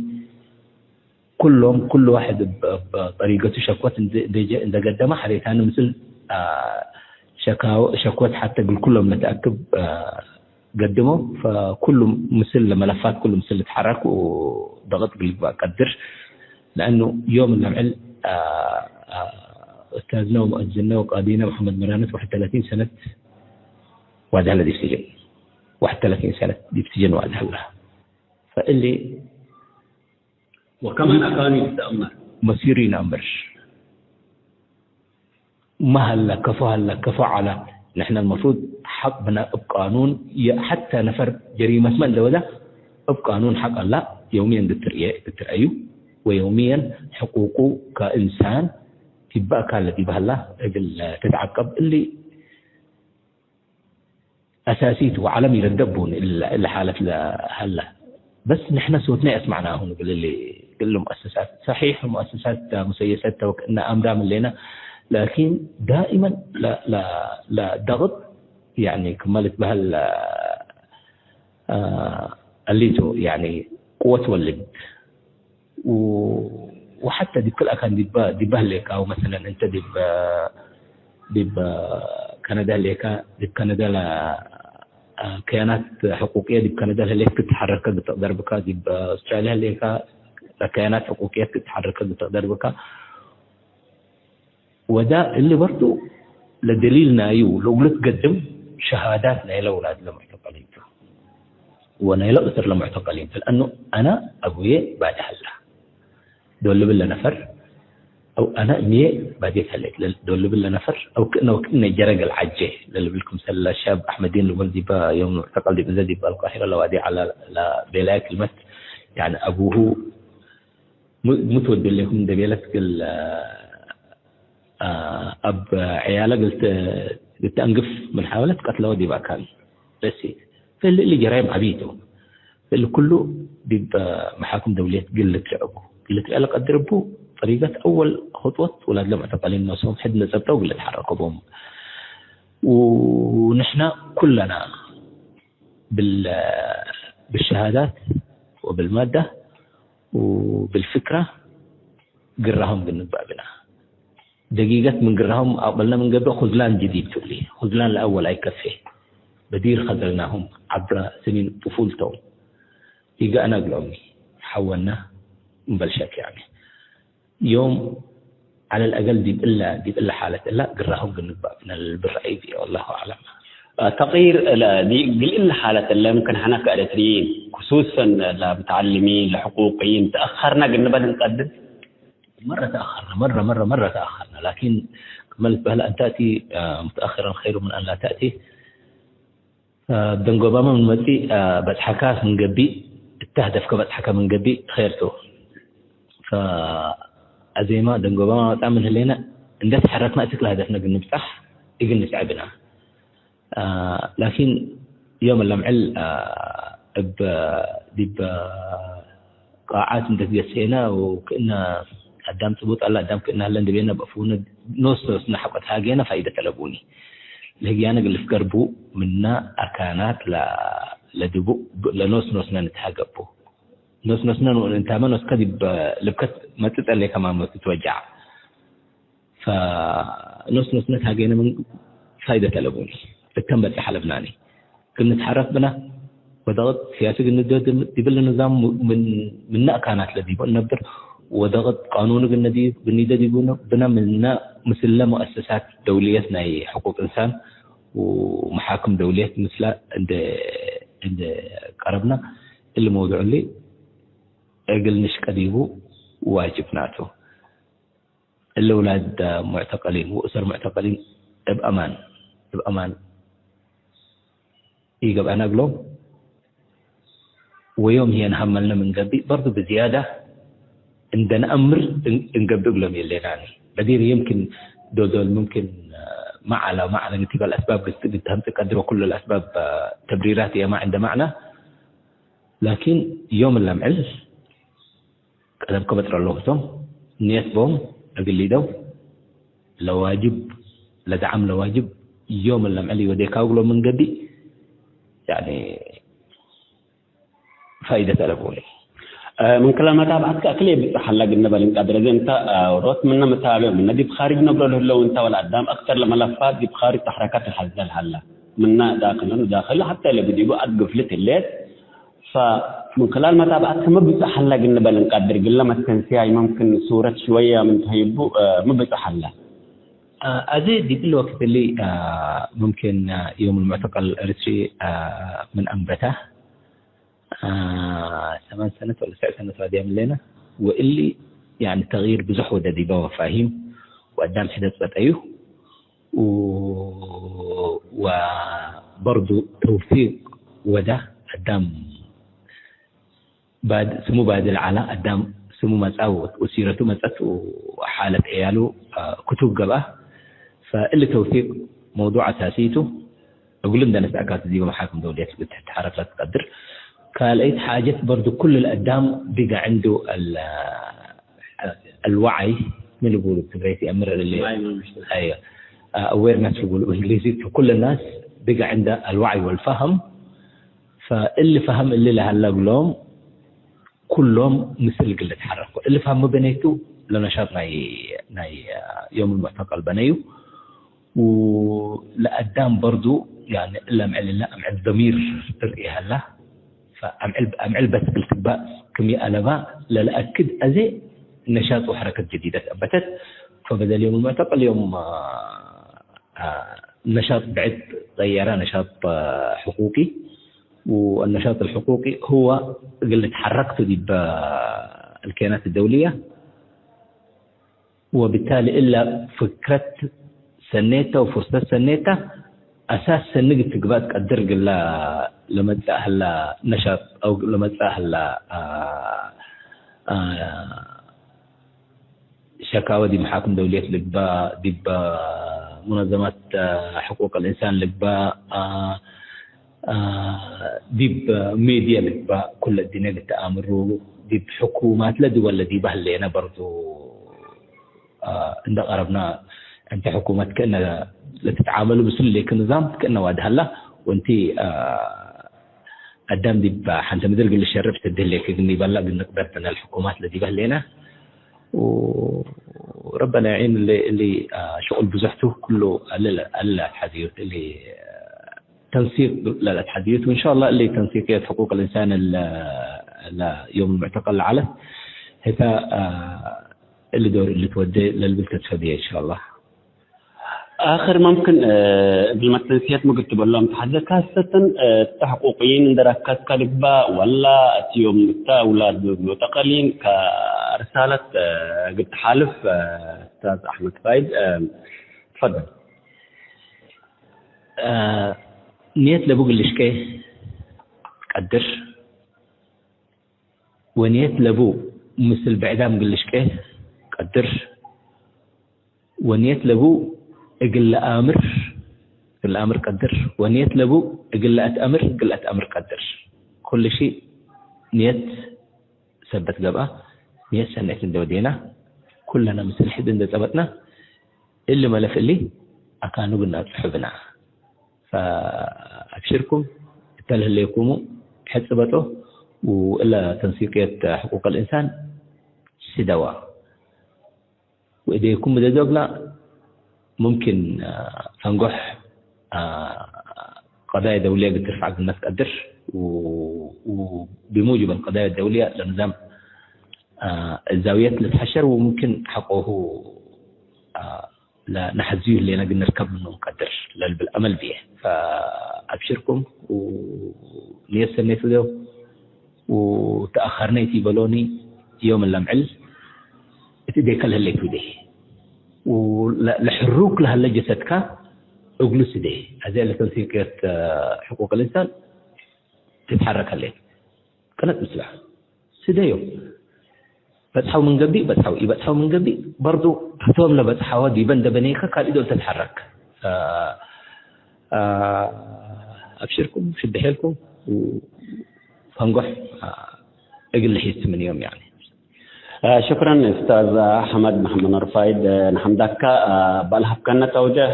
ኩሎም፣ ኩሉ ዋሕድ እብ፣ እብ ጠሪቀቱ ሸኮት እንዴ፣ እንዴ ጀ-፣ እንዴ ገደመ፣ ሐሬታኒ ምስል፣ አ፣ ሸካው-፣ ሸኮት ሐተ እግል ኩሎም ለተአክብ፣ አ፣ ገድሞ፣ ፈኩሉ ምስል ለመለፋት ኩሉ ምስል ልትሐረክ ወደቅጥ እግል ልግባእ ቀድር። ለአኑ ዮም ለምዕል፣ አ፣ አ፣ ኡስታዝነ ወሙአዝነ ወቃዲነ መሐመድ መራነት ዋሕድ ወተላቲን ሰነት ዋድሀለ ዲብ ስጅን፣ ዋሕድ ወተላቲን ሰነት ዲብ ስጅን ዋድሀለ። ፈእሊ ወከመን አካኑ ኢትአመር። መሲሩ ኢነአምር። ማ ሀለ፣ ከፎ ሀለ፣ ከፎ ዐለ። ንሕነ አልመፍሩድ ሐቅ ብነ እብ ቃኑን፣ የ-፣ ሐተ ነፈር ጀሪመትመ እንዴ ወደ እብ ቃኑን ሐቅ አላ፣ የውምየን ልትርኤ፣ ልትርአዩ፣ ወየውምየን ሕቁቁ ከእንሳን ዲበ አካለ ዲበ ሀላ እግል ትትዐቀብ። እሊ አሳሲት ወዐለም ኢረደቡን እለ፣ እለ ሓለት ለሀለ። በስ ንሕነ ሶትነ አስመዕናሁ ንብል እሊ እግል ሙአሰሳት። ሰሒሕ ሙአሰሳት ሙሰየሰት ተወክእነ አምራም ህሌነ፣ ላኪን ዳኢመን ለ-፣ ለ-፣ ለደቅጥ፣ ያኒ፣ ክመ ልትበህል፣ አ፣ አሊቱ፣ ያኒ፣ ቅወት ወልድ። ው-፣ ወሐተ ዲብ ክል አካን ዲበ፣ ዲበ ህሌከ፣ አው መሰለን እንተ ዲብ፣ ዲብ ከነዳ ህሌከ፣ ዲብ ከነዳ ለ-፣ ከያናት ሕቁቅየ ዲብ ከነዳ ለህሌት ክትሐረርከ እግል ትቅደር ብከ፣ ዲብ አውስትራልያ ህሌከ፣ ለከያናት ሕቁቅየት ክትሐረርከ እግል ትቅደር ብከ። ወዳ እሊ በርዱ ለደሊል ናዩ ለእግሉ ትገድም ሸሃዳት ናይለ ውላድ ለሙዕተቀሊን ቱ ወናይለ እስር ለሙዕተቀሊን ቱ። ለአኑ አነ አቡዬ ባዴ ሀላ ዶል ልብል ለነፈር፣ አው አነ እምዬ ባዴ ተሌት ለ-፣ ዶል ልብል ለነፈር፣ አው ክእነ ወክእነ ጀረግ አልዓጄ ለልብል ክምሰል ለሻብ አሕመዲን ልቦል ዲበ ዮም ሙዕተቀል ዲብ እንዘ ዲብ አልቃሂረ ለዋዴ ዐለ ለቤላየ ክልመት፣ ያኒ አቡሁ ሙ-፣ ሙ ትወዱ እሌኩም እንዴ ቤለት እግል፣ አ፣ አብ ዕያለ እግል ተ-፣ እግል ተአንግፍ ምን ሓወለት ቀትለወ ዲብ አካን። በስ እሊ፣ እሊ ጀራይም ዐቢ ቱ። እሊ ኩሉ ዲብ መሓክም ደውልየት እግል ልትርዐ እቡ። እግል ልትርዐ ለቀድር እቡ፣ ጠሪቀት አወል ክጥወት ውላድለ ሙዕተቀሊን ኖሶም ሕድ እንዴ ጸብጠው እግል ልትሐረኮ ቦም። ወንሕና ኩለና ብል-፣ ብሸሃዳት ወብልማዳ ወብልፍክረ ግራሆም ግንባእ ብነ። ደቂቀት ምን ግራሆም አቅበልነ ምን ገብእ፣ ኹዝላን ጅዲድ ቱ እሊ። ኹዝላን ለአወል አይከፌ። በዲር ኸዘልናሁም ዐብረ ስኒን ጥፉልቶም። ኢገአነ እግሎም ሐወነ እምበል ሸክ፣ ያኒ። ዮም ዐለ አልአገል ዲብ እለ፣ ዲብ እለ ሓለት እለ ግራሆም ግንባእ ብነ ለልብል ረአይ ብየ፣ ወላሁ አዕለም። ተቅይር ለ-፣ ዲ-፣ እግል እለ ሓለት እለ፣ ምክን ሐነ ከእለትሪን፣ ክሱሰን ለምተዐልሚን፣ ለሕቁቅይን፣ ተአኸርነ ግንበል እንቀድር። መረ ተአኸርነ፣ መረ፣ መረ፣ መረ ተአኸርነ። ላኪን፣ ክመ ልትበህለ፣ አን ተእቲ፣ አ፣ ሙተአኽረን ኸይሩ ምን አን ላ ተእቲ። አ፣ ደንጎባመ ምን መጽእ፣ አ፣ በጽሐከ ምን ገብእ፣ እተ ህደፍከ በጽሐከ ምን ገብእ ኸይር ቱ። ፈአዜመ ደንጎባመ መጽአ ምን ህሌነ፣ እንዴ ተሐረክነ እትክለ ህደፍነ እግል ንብጸሕ እግል ንስዐ ብነ። አ፣ ላኪን ዮም ለምዕል፣ አ፣ እብ፣ ዲብ ቃዓት እንዴ ትገሴነ ወክእነ አዳም ጽቡጥ አለ፣ አዳም ክእነ ሀለ እንዴ ቤነ በአፉነ ኖስ ኖስነ ሐቆ ተሃጌነ ፋይደት አለቡኒ። ለህግያነ እግል ልፍገር ቡ ምነ አርካናት ለ-፣ ለድቡእ ለኖስ ኖስነ ንትሃገ ቡ። ኖስ ኖስነ እንታመ ኖስከ ዲብ ልብከት መጽእ ጸሌከ ማመ ትትወጃዕ። ፈኖስ ኖስነ ተሃጌነ ምን ፋይደት አለቡኒ። እተን በጽሕ አለብናኒ። እግል ንትሐረክ ብነ ወደቅት ሲያሲ እግል ንዶ ዲብል ንዛም ምን፣ ምነ አካናት ለዲቡ እነብር ወደቅት ቃኑን እግል ነዲ-፣ እግል ኒደ ዲቡ ብነ ምነ ምስለ ሙአሰሳት ደውልየት ናይ ሕቁቅ እንሳን ወመሓክም ደውልየት ምስለ እንደ፣ እንደ ቀረብነ እሊ መውዱዕ እሊ እግል ንሽቀ ዲቡ ዋጅብናቱ። እለ ውላድ ሙዕተቀሊን ወእሰር ሙዕተቀሊን እብ አማን፣ እብ አማን ኢገብአነ እግሎም። ወዮም ህዬ ነሀመልነ ምን ገብእ በርዱ ብዝያዳ እንደ ነአምር እን-፣ እንገብእ እግሎም የሌናኒ። በዲር ይምክን ዶል ዶል ሙምክን፣ አ፣ መዐላ መዐላ ግትበል አስባብ ግት-፣ ግትሀምጽ ቀድሮ ኩሉ ለአስባብ፣ አ፣ ተብሪራት የማ ዕንደ መዕና። ላኪን ዮም ለምዕል ቀደም ከበጥረ ለሁቶም ንየት ቦም እግል ሊደው ለዋጅብ፣ ለደዓም ለዋጅብ ዮም ለምዕል ወዴካው እግሎም ምን ገብእ፣ ያኒ ፋይደት አለቡ። እ፣ ምን ክለ መታብዐትከ እክል ብጽሕ ሀላ ግነ በል እንቀድር። እዜ እንተ፣ እ፣ ሮት ምነ መታብዕ ምነ ዲብ ካርጅ ነብሮ ለህለው እንተ ወለአዳም አክተር ለመለፋት ዲብ ካርጅ ተሕረከት ለሐዘል ሀላ። ምነ ዳክልን ዳክል ሐተ ለብዲቡ አድ ግፍልት ህሌት። ፈምን ክላል መታብዐትከ ሚ ብጽሕ ሀላ ግነ በል እንቀድር። ግለ መተንስያይ መምክን ሱረት ሽወየ ምን ተህይቡ፣ እ፣ ሚ ብጽሕ ሀላ። አ፣ አዜ ዲብ እሊ ወቅት እሊ፣ አ፣ ሙምኪን፣ አ፣ ዮም ልሙዕተቀል ኤሪትሪ፣ አ፣ ምን አንበተ፣ አ፣ ሰማን ሰነት ወለ ትስዕ ሰነት ዋድያም ህሌነ፣ ወእሊ፣ ያኒ፣ ተግይር ብዙሕ ወደ ዲበ መፋሂም ወአዳም ሕደት ጸጠዩ፣ ው-፣ ወበርዱ ተውፊቅ ወደ አዳም ባድ-፣ ስሙ ባድል ዐለ፣ አዳም ስሙ መጽአ ወ-፣ ወሲረቱ መጽአት ወሓለት ዕያሉ፣ አ፣ ክቱብ ገብአ። ፈእሊ ተውሲቅ መውዱዕ አሳሲ ቱ። እግሉ እንደ ነስአካቱ ዲበ መሓክም ደውልየት ልትሐረክ ለትቀድር። ካልአይት ሓጀት በርዱ ኩሉ ለአዳም ቢገ ዕንዱ አል-፣ አልወዓይ ምን ልቡሉ ብትግረይት የአምር እሊ። አየ። አ፣ አዌርነስ ልቡሉ ብእንግሊዚ። ኩሉ ናስ ቢገ ዕንደ አልወዓይ ወልፈሀም። ፈእሊ ፈሀም እሊ ለሀለ እግሎም ኩሎም ምስል እግል ልትሐረኩ። እሊ ፈሀም በኔቱ ለነሻጥ ናይ፣ ናይ ዮም ልሙዕተቀል በነዩ። ወለአዳም በርዱ፣ ያኒ፣ እለ አምዕል እለ አምዕል ደሚር ትርኢ ሀላ። ፈአምዕል፣ አምዕል በስ እግል ትግባእ ክም ይአለባ ለለአክድ አዜ ነሻጥ ወሐረከት ጀዲደት አንበተት። ፈበደል ዮም ልሙዕተቀል ዮም፣ አ፣ አ፣ ነሻጥ ብዕድ ገየረ፣ ነሻጥ፣ አ፣ ሕቁቂ። ወአነሻጥ አልሕቁቂ ህወ እግል ልትሐረክ ቱ ዲብ አልከየናት አደውልየ። ወብታሊ እለ ፍክረት ሰኔተ ወፍርሰት ሰኔተ አሳስ ሰኒ እግል ትግባእ ትቀድር እግል ለመጽእ ሀላ ነሻጥ አው ለመጽእ ሀላ፣ አ፣ አ፣ ሸካወ ዲብ መሓክም ደውልየት ልግባእ፣ ዲብ ሙነዘማት ሕቁቅ ልእንሳን ልግባእ፣ አ፣ አ፣ ዲብ ሜድየ ልግባእ፣ ኩለ እዲነ እግል ተአምሩ፣ ዲብ ሕኩማት ለድወል ለዲበ ህሌነ በርዱ፣ አ፣ እንደ ቀረብና፣ እንቲ ሕኩመት ክእነ ለትትዓመሉ ምስሉ ሌክ ንዛም ክእነ ዋዲ ሀላ፣ ወእንቲ፣ አ፣ አዳም ዲብ ሐንተ ምድር እግል ልሸርፍ ትድህሌክ እግል ኒበላ እግል ንቅደር ብነ ለሕኩማት ለዲበ ህሌነ። ወረበና ይዒን እሊ፣ እሊ፣ አ፣ ሽቁል ብዙሕ ቱ፣ ኩሉ አለ፣ አለ አትሐዝዩት እሊ፣ አ፣ ተንሲቅ ለለአትሐዝዩት። ወእንሻአላህ እሊ ተንሲቅየት ሕቁቅ ልእንሳን ለ-፣ ለዮም ልሙዕተቀል ለዐለት ህተ፣ አ፣ እሊ ዶር እሊ ትወዴ ለልብል ተትፈድየ እንሻአላህ። አክር መምክን፣ እ፣ እግል መተንስየት ምግል ትበሎም ተሐዘ ካሰተን፣ እ፣ እተ ሕቁቅይን እንደ ረከዝከ ልግባእ ወላ እት ዮም እተ አውላድ ሙዕተቀሊን ከርሳለት፣ እ፣ እግል ተሓልፍ፣ እ፣ እስታዝ አሕመድ ፋይድ፣ እ፣ ትፈደል። እ፣ ንየት ለቡ እግል ልሽቄ ቀድር። ወንየት ለቡ ምስል ብዕዳም እግል ልሽቄ ቀድር። ወንየት ለቡ እግል ለአምር እግል ለአምር ቀድር፣ ወንየት ለቡ እግል ለአትአምር፣ እግል ለአትአምር ቀድር። ኩሉ ሺ ንየት ሰበት ገብአ፣ ንየት ሰኔት እንዴ ወዴና፣ ኩለነ ምስል ሕድ እንዴ ጸበጥና፣ እሊ መለፍ እሊ አካኑ ግና ጽሑብና። ፈአብሽርኩም፣ እተ ለህሌኩሙ ሕጽ በጦ፣ ወእለ ተንሲቅየት ሕቁቅ ልእንሳን ስደዋ። ወእዴኩም እደ ዶግላ ሙምኪን፣ አ፣ ፈንጎሕ፣ አ፣ ቀዳያ ደውልየ እግል ትርፈዕ እግል ነትቀድር፣ ው-፣ ወብሙጅብ አልቀዳያ ደውልየ ለንዛም፣ አ፣ ዛውየት ልትሐሸር ወሙምኪን ሐቆሁ፣ አ፣ ለነሐዝዩ ህሌነ እግል ንርከብ ምኑ እንቀድር ለልብል አመል ብዬ። ፈአብሽርኩም፣ ወንየት ሰኔቱ ዶ፣ ወተአኸርነ ኢቲበሎኒ ዮም ለምዕል እት እዴከ ለህሌቱ እዴ፣ ወለ-፣ ለሕሩክ ለሀለ ጀሰድካ እግሉ ስዴ። አዜ ለተንሲቅየት ሕቁቅ ልእንሳን ትትሐረክ ህሌት፣ ቅነጥ ምስላ ስደዮም። በጽሐው ምን ገብእ በጽሐው፣ ኢበጽሐው ምን ገብእ በርዱ፣ ህቶም ለበጽሐወ ዲበ እንደ በኔከ ካልእ ዶል ተትሐረክ። አ-፣ አ-፣ አብሽርኩም፣ ሽድ ሔልኩም፣ ፈንጎሕ፣ አ፣ እግል ልሒስ ምን ዮም፣ ያኒ። አ፣ ሽክረን ኡስታዝ አሕመድ መሐመድ ኑር ፋይድ፣ አ፣ ነሐምዳካ፣ አ፣ ባልሀብከነ ተውጀህ፣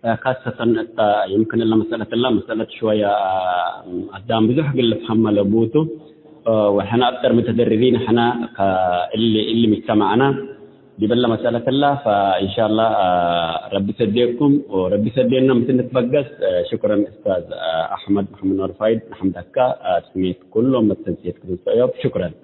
አ፣ ካሰተን እተ ይምክን እለ መሰለት እላ መሰለት ሽወየ፣ አ፣ አዳም ብዙሕ እግል ልፍሀመ ለቡቱ፣ አ፣ ወሕነ አክተር ሙተደሪቢን ሕነ ከእሊ፣ እሊ ሙጅተመዕና ዲብ እለ መሰለት እላ፣ ፈኢንሻአላህ፣ አ፣ ረቢ ሰዴኩም ወረቢ ሰዴና ምትን ንትበገስ። አ፣ ሽክረን ኡስታዝ፣ አ፣ አሕመድ መሐመድ ኑር ፋይድ፣ ነሐምዳካ፣ አ፣ ስሜት ኩሎም መተንስየት ክም ሰእዮብ። ሽክረን።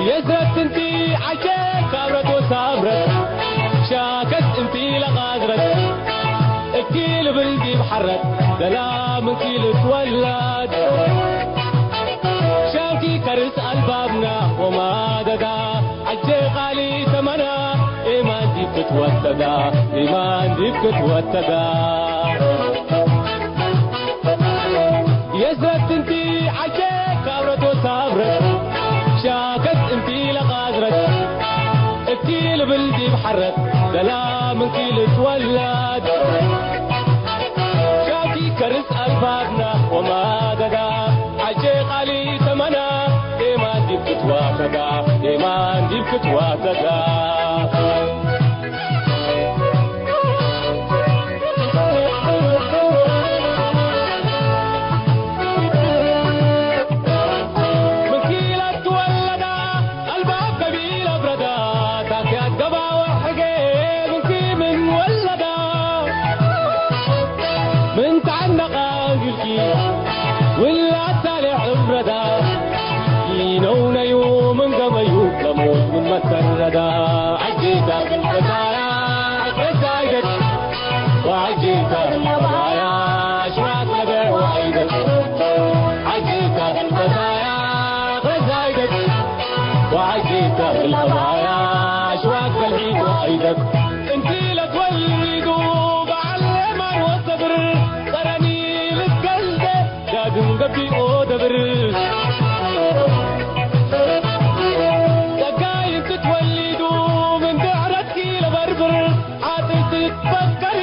የዝረት እንቲ ዐሼ ካብረት ወሳብረት፣ ሻከት እንቲ ለቃዝረት፣ እኪ ልብል ዲብ ሐረት፣ ሰላም እኪ ልትወለድ። ሻውኪ ከርስ አልባብና ወማደዳ፣ ዐጄ ቃሊ ተመና፣ ኤማን ዲብ ክትወተዳ፣ ኤማን ዲብ ክትወተዳ። የዝረት እንቲ ዐሼ ካብረት ወሳብረት፣ ሻከት እንቲ ለቃዝረት፣ እኪ ልብል ዲብ ሐረት፣ ሰላም እንኪ ልትወለድ። ሻውኪ ከርስ አልባብና ወማደዳ፣ ዐጄ ቃሊ ተመና፣ ኤማን ዲብ ክትዋተዳ፣ ኤማን ዲብ ክትዋተዳ። ምን ኪለት ትወለዳ፣ አልባብ ገቢል አብረዳ፣ ታክያት ገባ ወሕጌ ምንኪ ምን ወለዳ። ምን ተዐነቃ እግልኪ ውላድ ሳሌሕ እብረዳ፣ ኢነውነዩ ምን ገመዩ ለሞት ምን መሰረዳ። ዐጂታ እግል ፈታያ አቅረዛይደት፣ ወዐጂታ እግል ፈታያ አሽዋት ለበ ወአይደት። ዐጂታ እግል ፈታያ አቅረዛይደት፣ ወዐጂታ እግል ፈታያ አሽዋት ገልዒት ወአይደት። እንቲ ለትወሊዱ በዐል ኤማን ወሰብር፣ ጸረኒ ልትገልደ ዳግም ገቢኦ ደብር። ጸጋይ እንቲ ትወሊዱ ምን ድሕረትኪ ለበርብር፣ ዓጥል ትትፈከሪ፣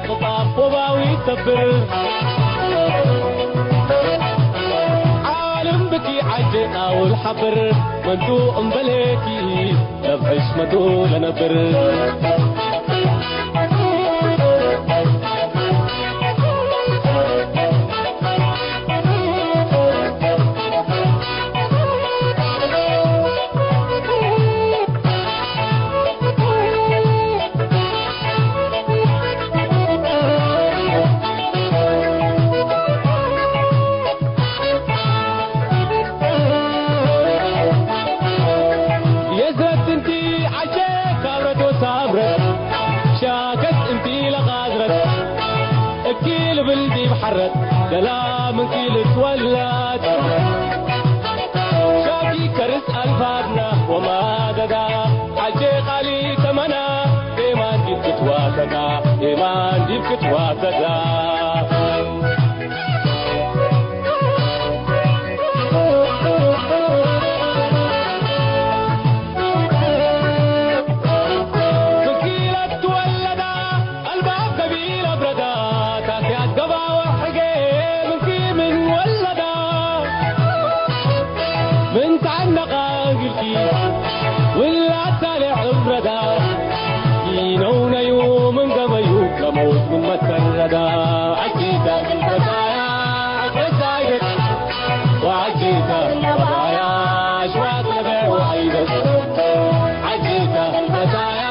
ክጣፍ ወባዊ ሰብር። ዓልም ብኪ ዐጄ ቃውል ሐብር፣ መንቱ እምበሌኪ ለብሕሽመቱ ለነብር። ሰላም እንኪ ልትወለድ ሻቂ ከርስ አልፋድና ወማደዳ ሐጄ ቃሊ ተመና ኤማን ዲብ ክትዋሰዳ ኤማን ዲብ ክትዋሰዳ። ፍኪለት ትወለዳ አልባብ ገቢል አብረዳ ታክያት ገባወ ሕጌ ምንኪ ምን ወለዳ ምን ተዐነቃ እግልኪ ውላድ ሳሌሕ እብረዳ ኢነውነዩ ምን ገበዩ ለሞት ምን መተረዳ። አጂታ እግል በታያ ዕቅበ ዛይደት ወአጂታ እግል ለባያ አሽዋክ ለበዕ ወአይደት። አጂታ እግል በታያ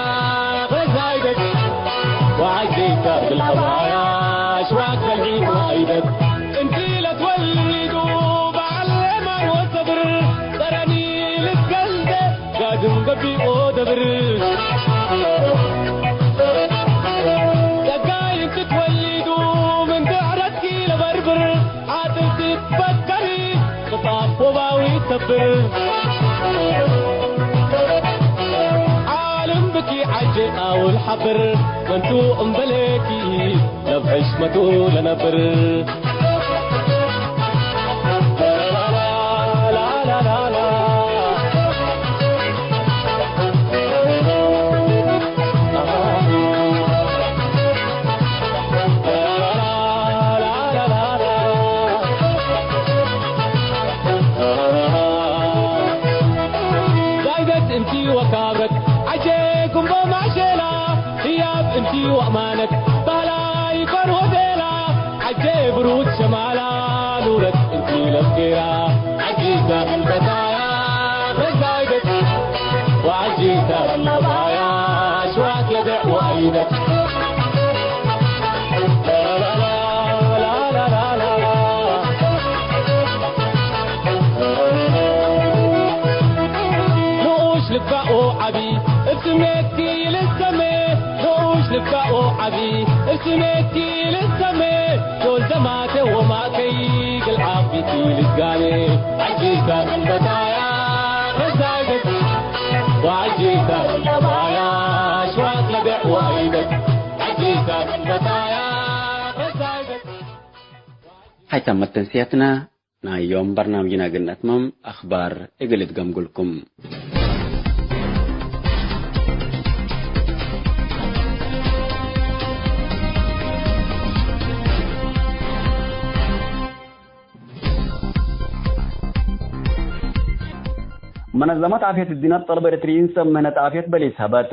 ዕቅበ ዛይደት ወአጂታ እግል ለባያ አሽዋክ ለብዒድ ወአይደት። እንቲ ለትወሊዱ በዐል ኤማን ወሰብር ጸረኒ ልትገልደ ጋድም ገቢኦ ደብር። ጸጋይ እንቲ ትወሊዱ ምን ድሕረትኪ ለበርብር። ዓጥብ ትትፈከሪ ክጣብ ወባዊ ተብር። ዓልም ብኪ ዐጄ ቃውል ሐብር። መንቱ እምበሌኪ ለብሕሽመቱ ለነብር። ዛይደት እንቲ ወካብረት ዐጄ ጉምቦ ማሼላ። ህያብ እንቲ ወአማነት ባህላ ይኮን ሆቴላ። ዐጄ ብሩት ሸማላ ኑረት እንቲ ለብጌራ። ዐጂታ እልበታያ በዛይደት ወዐጂታ እልበታያ ሽዋክ ለደዕ ወአይደት። ንኡሽ ልባኦ ዐቢ እብ ስሜትኪ ልሰሜ። ንኡሽ ልባኦ ዐቢ እብ ስሜትኪ ልሰሜ። ዶል ደማቴ ወማእከይ ግል ዐቢቲ ልትጋኔ። ዐጂታ እልበታያ ረዛይደት ወዐጂታ እልበታያ ሽዋክ ለደዕ ወአይደት። ዐጂታ እልበታያ ረዛይደት። ሀይ ተመት ተንስያትና። ናይ ዮም በርናምጅና እግል ነትመም አኽባር እግል እትገምጉልኩም። መነዘመት ዓፍየት እዲናት ጠለብ ኤረትርዪን ሰብ ምህነት ዓፍየት በሊስ ሀበት።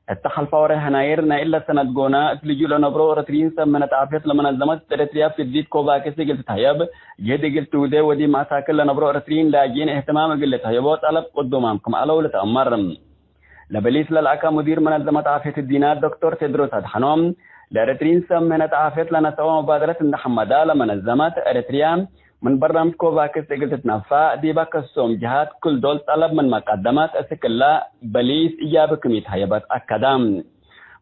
እተ ሐልፈ ወሬሕ ናይር ናይ እለ ሰነት ጎነ፣ እት ልጁእ ለነብሮ ኤረትርዪን ሰብ ምህነት ዓፍየት ለመነዘመት ኤረትርያ ፍዲት ኮቫክስ እግል ትትሀየብ፣ ጅህድ እግል ትውዴ ወዲብ መአሳክል ለነብሮ ኤረትርዪን ላጅኢን እህትማም እግል ልትሀየቦ ጠለብ ቅዱማም ክም ዐለው ልትአመር። ለበሊስ ለልአከ ሙዲር መነዘመት ዓፍየት እዲናት ዶክቶር ቴድሮስ አድሐኖም፣ ለኤረትርዪን ሰብ ምህነት ዓፍየት ለነሰአወ መባደረት እንዴ ሐመዳ፣ ለመነዘመት ኤረትርያ ምን በርናምጅ ኮቫክስ እግል ትትነፈዕ፣ ዲበ ከሶም ጀሃት ክል ዶል ጠለብ ምንመ ቀደመት፣ እስክ እለ በሊስ እያብ ክም ኢትሀየበት አከደ።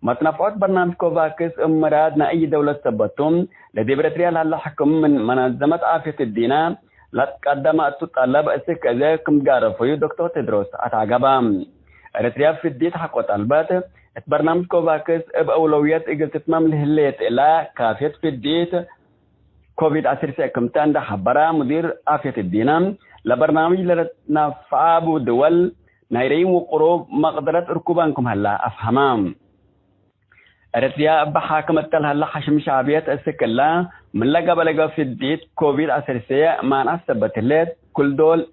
መትነፍዖት በርናምጅ ኮቫክስ እብ ምራድ ናይ አይ ደውለት ሰበት ቱ፣ ለዲብ ኤረትርያ ለሀለ ሕክም ምን መነዘመት ዓፍየት እዲና ለትቀደመ እቱ ጠለብ እስክ አዜ ክም ጋረፈዩ ዶክቶር ቴድሮስ አትዐገበ። ኤረትርያ ፍዲት ሐቆ ጠልበት፣ እት በርናምጅ ኮቫክስ እብ አውለውየት እግል ትትመም ለህሌት እለ ካፍየት ፍዲት ኮቪድ ዐስር ክምተ እንዴ ሐበረ፣ ሙዲር ዓፍየት እዲነ፣ ለበርናምጅ ለልትነፈዐ እቡ ድወል ናይ ረይም ወቅሩብ መቅደረት እርኩባን ክም ሀለ አፍሀመ። ኤረትርያ እበ ሓክም እተ ለሀለ ሐሽም ሸዕብየት እስክ እለ፣ ምን ለገብአ ለገብአ ፍዲት ኮቪድ ዐስር ማንዐት ሰበት ህሌት፣ ክል ዶል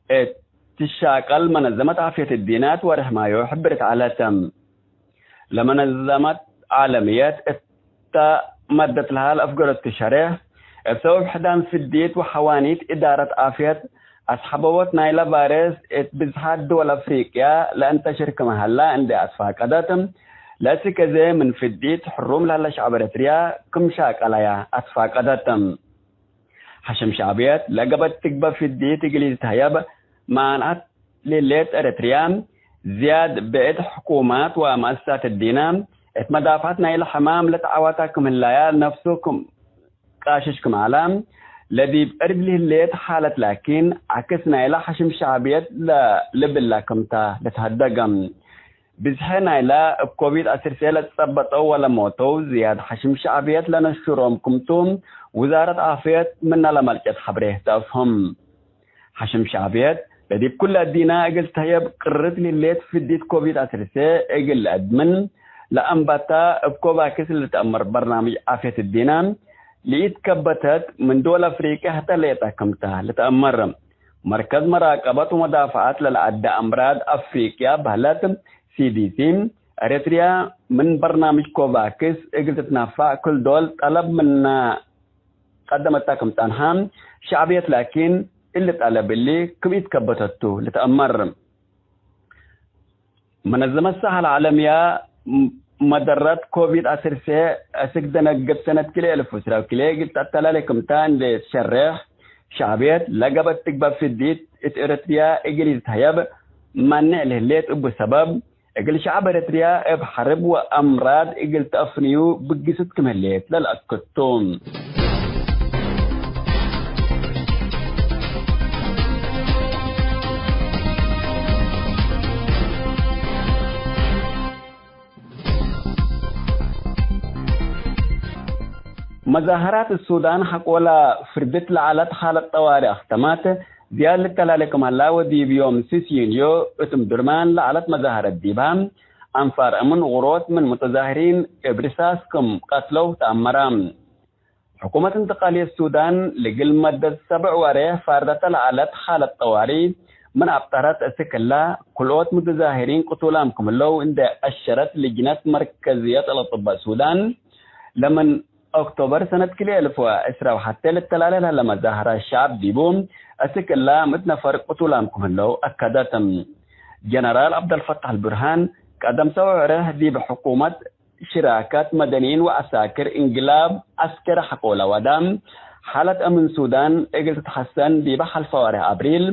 እት ትሻቀል መነዘመት ዓፍየት እዲናት ወሬሕ ማዮ ሕብርት ዐለት። ለመነዘመት ዓለምየት እተ መደት ለሀል አፍገረቱ ሸሬሕ፣ እብ ሰበብ ሕዳን ፍዲት ወሐዋኒት እዳረት ዓፍየት አስሐበቦት ናይለ ቫይረስ እት ብዝሓት ድወል አፍሪቅያ ለእንተሽር ክመ ሀላ እንዴ አትፋቀደት፣ ለእስክ አዜ ምን ፍዲት ሕሩም ለሀለ ሸዕብ ኤረትርያ ክም ሻቀለያ አትፋቀደት። ሐሽም ሸዕብየት ለገበት ትግበእ ፍዲት እግል ኢትትሀየብ ማንዐት ሌሌት ኤረትርያ፣ ዝያድ ብዕድ ሕኩማት ወመአሰሳት እዲነ እት መዳፈዐት ናይለ ሕማም ለተዐወታ ክም ህላያ ነፍሱ ክም ጣሽሽ ክም ዐለ፣ ለዲብ እርድ ለህሌት ሓለት ላኪን፣ ዐክስ ናይለ ሐሽም ሸዕብየት ለልብላ ክምተ ልትሀደገ። ብዝሐ ናይለ እብ ኮቪድ ዐስር ለትጸበጠው ወለሞተው ዝያድ ሐሽም ሸዕብየት ለነሹሮም ክምቱ፣ ውዛረት ዓፍየት ምነ ለመልጨት ሐብሬ ተአፍህም። ሐሽም ሸዕብየት ለዲብ ኩለ እዲነ እግል ተህየብ ቅርት ልሌት ፍዲት ኮቪድ ዐስር እግል ለአድምን ለአንባታ እብ ኮቫክስ ለልትአመር በርናምጅ ዓፍየት እዲነ ለኢትከበተት ምን ድወል አፍሪቅያ ህተ ሌጠ ክምተ ልትአመር። መርከዝ መራቀበት ወመዳፈዐት ለለአደ አምራድ አፍሪቅያ በህለት ሲዲሲ፣ ኤረትርያ ምን በርናምጅ ኮቫክስ እግል ትትናፋዕ ክል ዶል ጠለብ ምነ ቀደመታ ክም ጸንሐ፣ ሸዕብየት ላኪን እሊ ጠለብ እሊ ክም ኢትከበተቱ ልትአመር። መነዘመት ሰሐ ለዐለምያ መደረት ኮቪድ ዐስር አስክ ደነግብ ሰነት ክልኤ አልፍ ወዕስራ ወክልኤ እግል ተአተላሌ ክምታ እንዴ ትሸሬሕ፣ ሸዕብየት ለገብአት ትግበእ ፍዲት እት ኤረትርያ እግል ኢትትሀየብ ማንዕ ለህሌት እቡ ሰበብ፣ እግል ሸዐብ ኤረትርያ እብ ሐርብ ወአምራድ እግል ተአፍንዩ ብግሱት ክም ህሌት ለልአክድ ቱ። መዛሀራት ሱዳን ሐቆለ ፍርድት ለዐለት ሓለት ጠዋሪ አክተማት። ዝያድ ልተላሌ ክም ሀላ ወዲብ ዮም ስስ ዩንዮ እት እምዱርማን ለዐለት መዛሀረት ዲብሀ፣ አንፋር እምን ውሮት ምን ሙተዛህሪን እብ ርሳስ ክም ቀትለው ተአመረ። ሕኩመት እንትቃልየት ሱዳን፣ ልግል መደት ሰብዕ ወሬሕ ፋርደተ ለዐለት ሓለት ጠዋሪ፣ ምን አብጠረት እስክ እላ፣ ክልኦት ሙተዛህሪን ቅቱላም ክም ህለው እንዴ አሸረት ልጅነት መርከዝየት ለአጥበእ ሱዳን፣ ለምን ኦክቶበር ሰነት ክልኤ አልፍ ወዕስራ ወሐቴ ልተላሌ ለህለ መዛሀራት ሸዐብ ዲቡ፣ እስክ እላ ምእት ነፈር ቅቱላም ክም ህለው አከደት። ጀነራል ዐብደልፈታሕ አልቡርሃን፣ ቀደም ሰብዕ ወሬሕ ዲብ ሕኩመት ሽራከት መደንይን ወዐሳክር እንግላብ ዐስከሪ ሐቆለ ወደ፣ ሓለት አምን ሱዳን እግል ትትሐሰን ዲበ ሐልፈ ወሬሕ አብሪል፣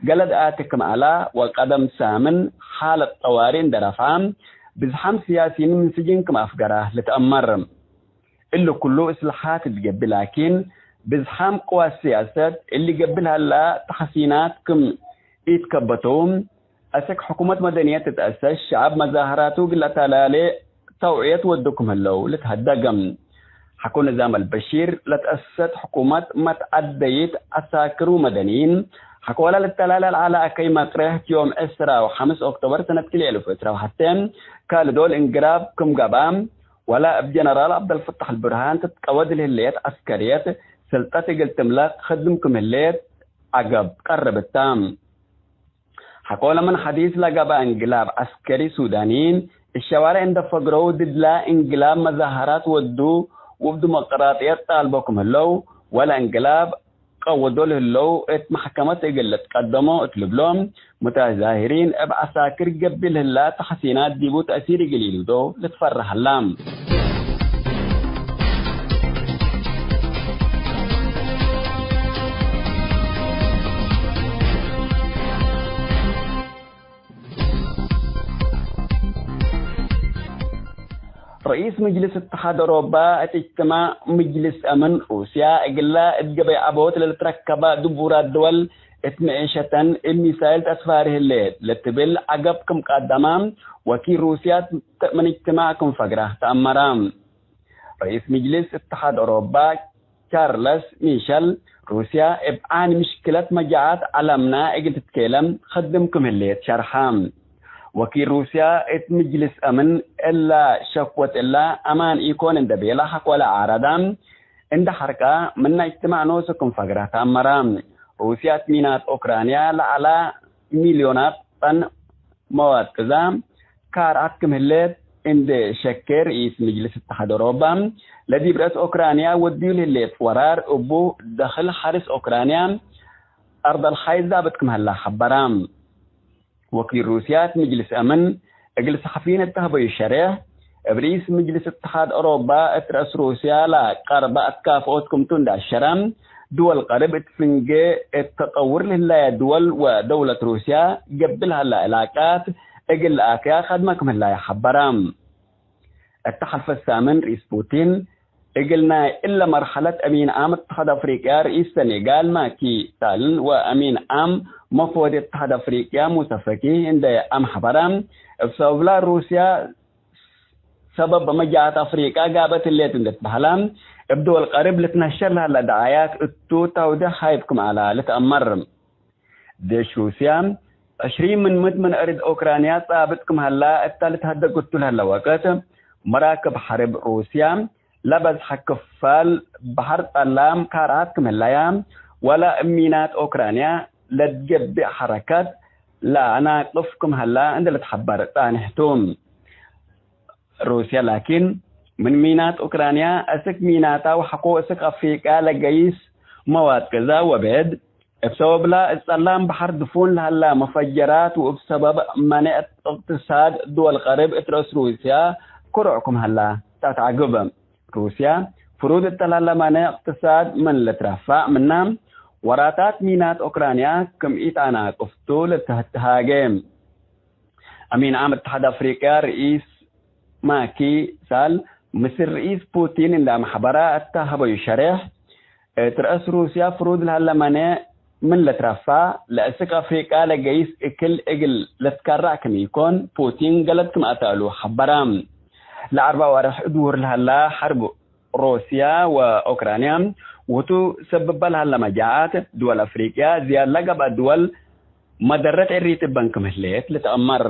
ገለድ አቲ ክም ዐላ ወቀደም ሳምን ሓለት ጠዋሪ እንዴ ረፍዐ፣ ብዝሓም ስያሲን ምን ስጅን ክም አፍገረ ልትአመር። እሊ ኩሉ እስልሓት እት ገብእ ላኪን፣ ብዝሓም ቅዋት ስያሰት እሊ ገብእ ለሀላ ተሐሲናት ክም ኢትከበተው፣ አስክ ሕኩመት መደንየት ትትአሰስ ሸዐብ መዛሀራቱ እግል ለአተላሌ ተውዕየት ወዱ ክም ህለው ልትሀደገ። ሐቆ ንዛም አልበሺር ለትአሰሰት ሕኩመት መትዐደይት ዐሳክር ወመደንይን፣ ሐቆለ ልተላሌ ለዐለ አከይ መቅሬሕ ዮም ዕስራ ወሐምስ ኦክቶበር ሰነት ክልኤ አልፍ ወዕስራ ወሐቴ፣ ካልዶል እንግራብ ክም ገብአ፣ ወለ እብ ጀነራል ዐብደልፈታሕ አልቡርሃን ትትቀወድ ለህሌት ዐስከርየት ስልጠት እግል ትምለክ ክድም ክም ህሌት ዐገብ ቀርብ እተ። ሐቆለ ምን ሐዲስ ለገብአ እንግላብ ዐስከሪ ሱዳንይን፣ እብ ሸዋሬዕ እንዴ ፈግረው ድድላ እንግላብ መዛሀራት ወዱ ወእብ ዲሞቅራጥየት ጣልቦ ክም ህለው፣ ወለ እንግላብ ቀወዶ ለህለው እት መሕከመት እግል ልትቀደሞ እት ልብሎ፣ ሙተዛሂሪን እብ ዐሳክር ገብእ ለህላ ተሐሲናት ዲቡ ተእሲር እግል ኢልውዶ ልትፈረህ ሀላ። ረኢስ ምጅልስ እትሓድ ኦሮባ እት እጅትማዕ ምጅልስ አምን ሩስያ እግላ እት ገበይ ዐቦት ለልትረከባ ድቡራት ድወል እት መዔሸተን እብ ሚሳይል ተአስፋሪ ህሌት ለትብል ዐገብ ክም ቀደማ ወኪል ሩስያ ምን እጅትማዕ ክም ፈግራ ተአመራ። ረኢስ ምጅልስ እትሓድ ኦሮባ ቻርለስ ሚሸል፣ ሩስያ እብ ዓን ምሽክለት መጃዓት ዐለምና እግል ትትኬለም ክድም ክም ህሌት ሸርሐ። ወኪል ሩስያ እት ምጅልስ አምን፣ እላ ሸክወት እላ አማን ኢኮን እንዴ ቤለ ሐቆለ ዓረዳ፣ እንዴ ሐርቃ ምነ እጅትማዕ ኖሱ ክም ፈግረ ተአመረ። ሩስያ እት ሚናት ኦክራንያ ለዐላ ሚልዮናት ጠን መዋቅዛ፣ ካርዓት ክም ህሌት እንዴ ሸኬ፣ ርኢስ ምጅልስ እተሓድ ኦሮባ ለዲብ ረአስ ኦክራንያ ወድዩ ለህሌት ወራር እቡ ደክል ሐርስ ኦክራንያ አርደል ሐይዝ ዛብጥ ክም ሀላ ሐበራ። ወኪል ሩስያ እት ምጅልስ አምን እግል ሰሐፊይን እተ ሀበዩ ሸሬሕ፣ እብ ርኢስ ምጅልስ እተሓድ ኦሮባ እት ረአስ ሩስያ ለቀርበ አትካፍኦት ክምቱ እንዴ አሸረ፣ ድወል ቀርብ እት ፍንጌ እት ተጠውር ለህላየ ድወል ወደውለት ሩስያ ገብእ ለሀላ ዕላቃት እግል ለአክያ ከድመ ክም ህላየ ሐበረ። እተ ሐልፈ ሳምን ርኢስ ፑቲን እግል ናይ እለ መርሐለት አሚን ዓም እትሓድ አፍሪቅያ ርኢስ ሰኔጋል ማኪ ሳልን ወአሚን ዓም መፍወድ እትሓድ አፍሪቅያ ሙሰ ፈኪ እንዴ አምሐበረ፣ እብ ሰበብላ ሩስያ ሰበብ መጃዐት አፍሪቀ ጋብአት ህሌት እንዴ ትበሀለ፣ እብ ድወል ቀርብ ልትነሸር ለሀለ ደዓያት እቱ ተውዴሕ ሀይብ ክም ዐለ ልትአመር። ዴሽ ሩስያ፣ ዕሽሪን ምን ምት ምን እርድ ኦክራንያ ጻብጥ ክም ሀላ እተ ልትሀደግ እቱ ለሀለ ወቅት፣ መራክብ ሐርብ ሩስያ ለበዝሐ ክፋል በሐር ጸላም ካርዓት ክም ህለያ፣ ወለ እብ ሚናት ኦክራንያ ለትገብእ ሐረከት ለአናቅፍ ክም ሀላ እንዴ ልትሐበር ጻንሕ ቱ። ሩስያ ላኪን፣ ምን ሚናት ኡክራንያ እስክ ሚናታ ወሐቆ እስክ አፍሪቃ ለገይስ መዋድ ቅዛ ወቤድ፣ እብ ሰበብላ እት ጸላም በሐር ድፉን ለሀላ መፈጀራት ወእብ ሰበብ መኔዕ እቅትሳድ ድወል ቀርብ እት ረአስ ሩስያ ክሩዕ ክም ሀላ ተአትዐግብ። ሩስያ ፍሩድ እተ ለሀለ መኔዕ እቅትሳድ ምን ልትረፋዕ ምና፣ ወራታት ሚናት ኡክራንያ ክም ኢተአናቅፍ ቱ ልትትሃጌ። አሚን ዓም እትሓድ አፍሪቅያ ርኢስ ማኪ ሳል፣ ምስል ርኢስ ፑቲን እንዴ አምሐበረ እተ ሀበዩ ሸሬሕ፣ እት ረአስ ሩስያ ፍሩድ ለሀለ መኔዕ ምን ልትረፋዕ፣ ለእስክ አፍሪቃ ለገይስ እክል እግል ልትከረዕ ክም ኢኮን ፑቲን ገለድ ክም አተአሉ ሐበረ። ለአርበዕ ወሬሕ እድውር ለሀላ ሐርብ ሩስያ ወኡክራንያ፣ ወህቱ ሰብበ ለሀለ መጃዓት፣ ድወል አፍሪቅያ ዝያድ ለገብአ ድወል መደረት ዕሪት እበን ክም ህሌት ልትአመር።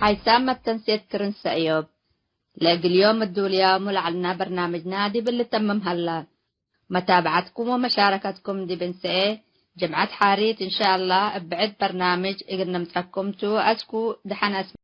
ሓይሳም መተንሴት ክርን ሰእዮብ። ለእግል ዮም እዱልያሙ ለዐልና በርናምጅና ዲብ ልተምም ሀላ። መታብዐትኩም ወመሻረከትኩም ዲብ እንሰኤ ጅምዐት ሓሪት እንሻአላህ እብ ብዕድ በርናምጅ እግል ነምጸኩም ቱ። አስኩ ደሐን አስመ-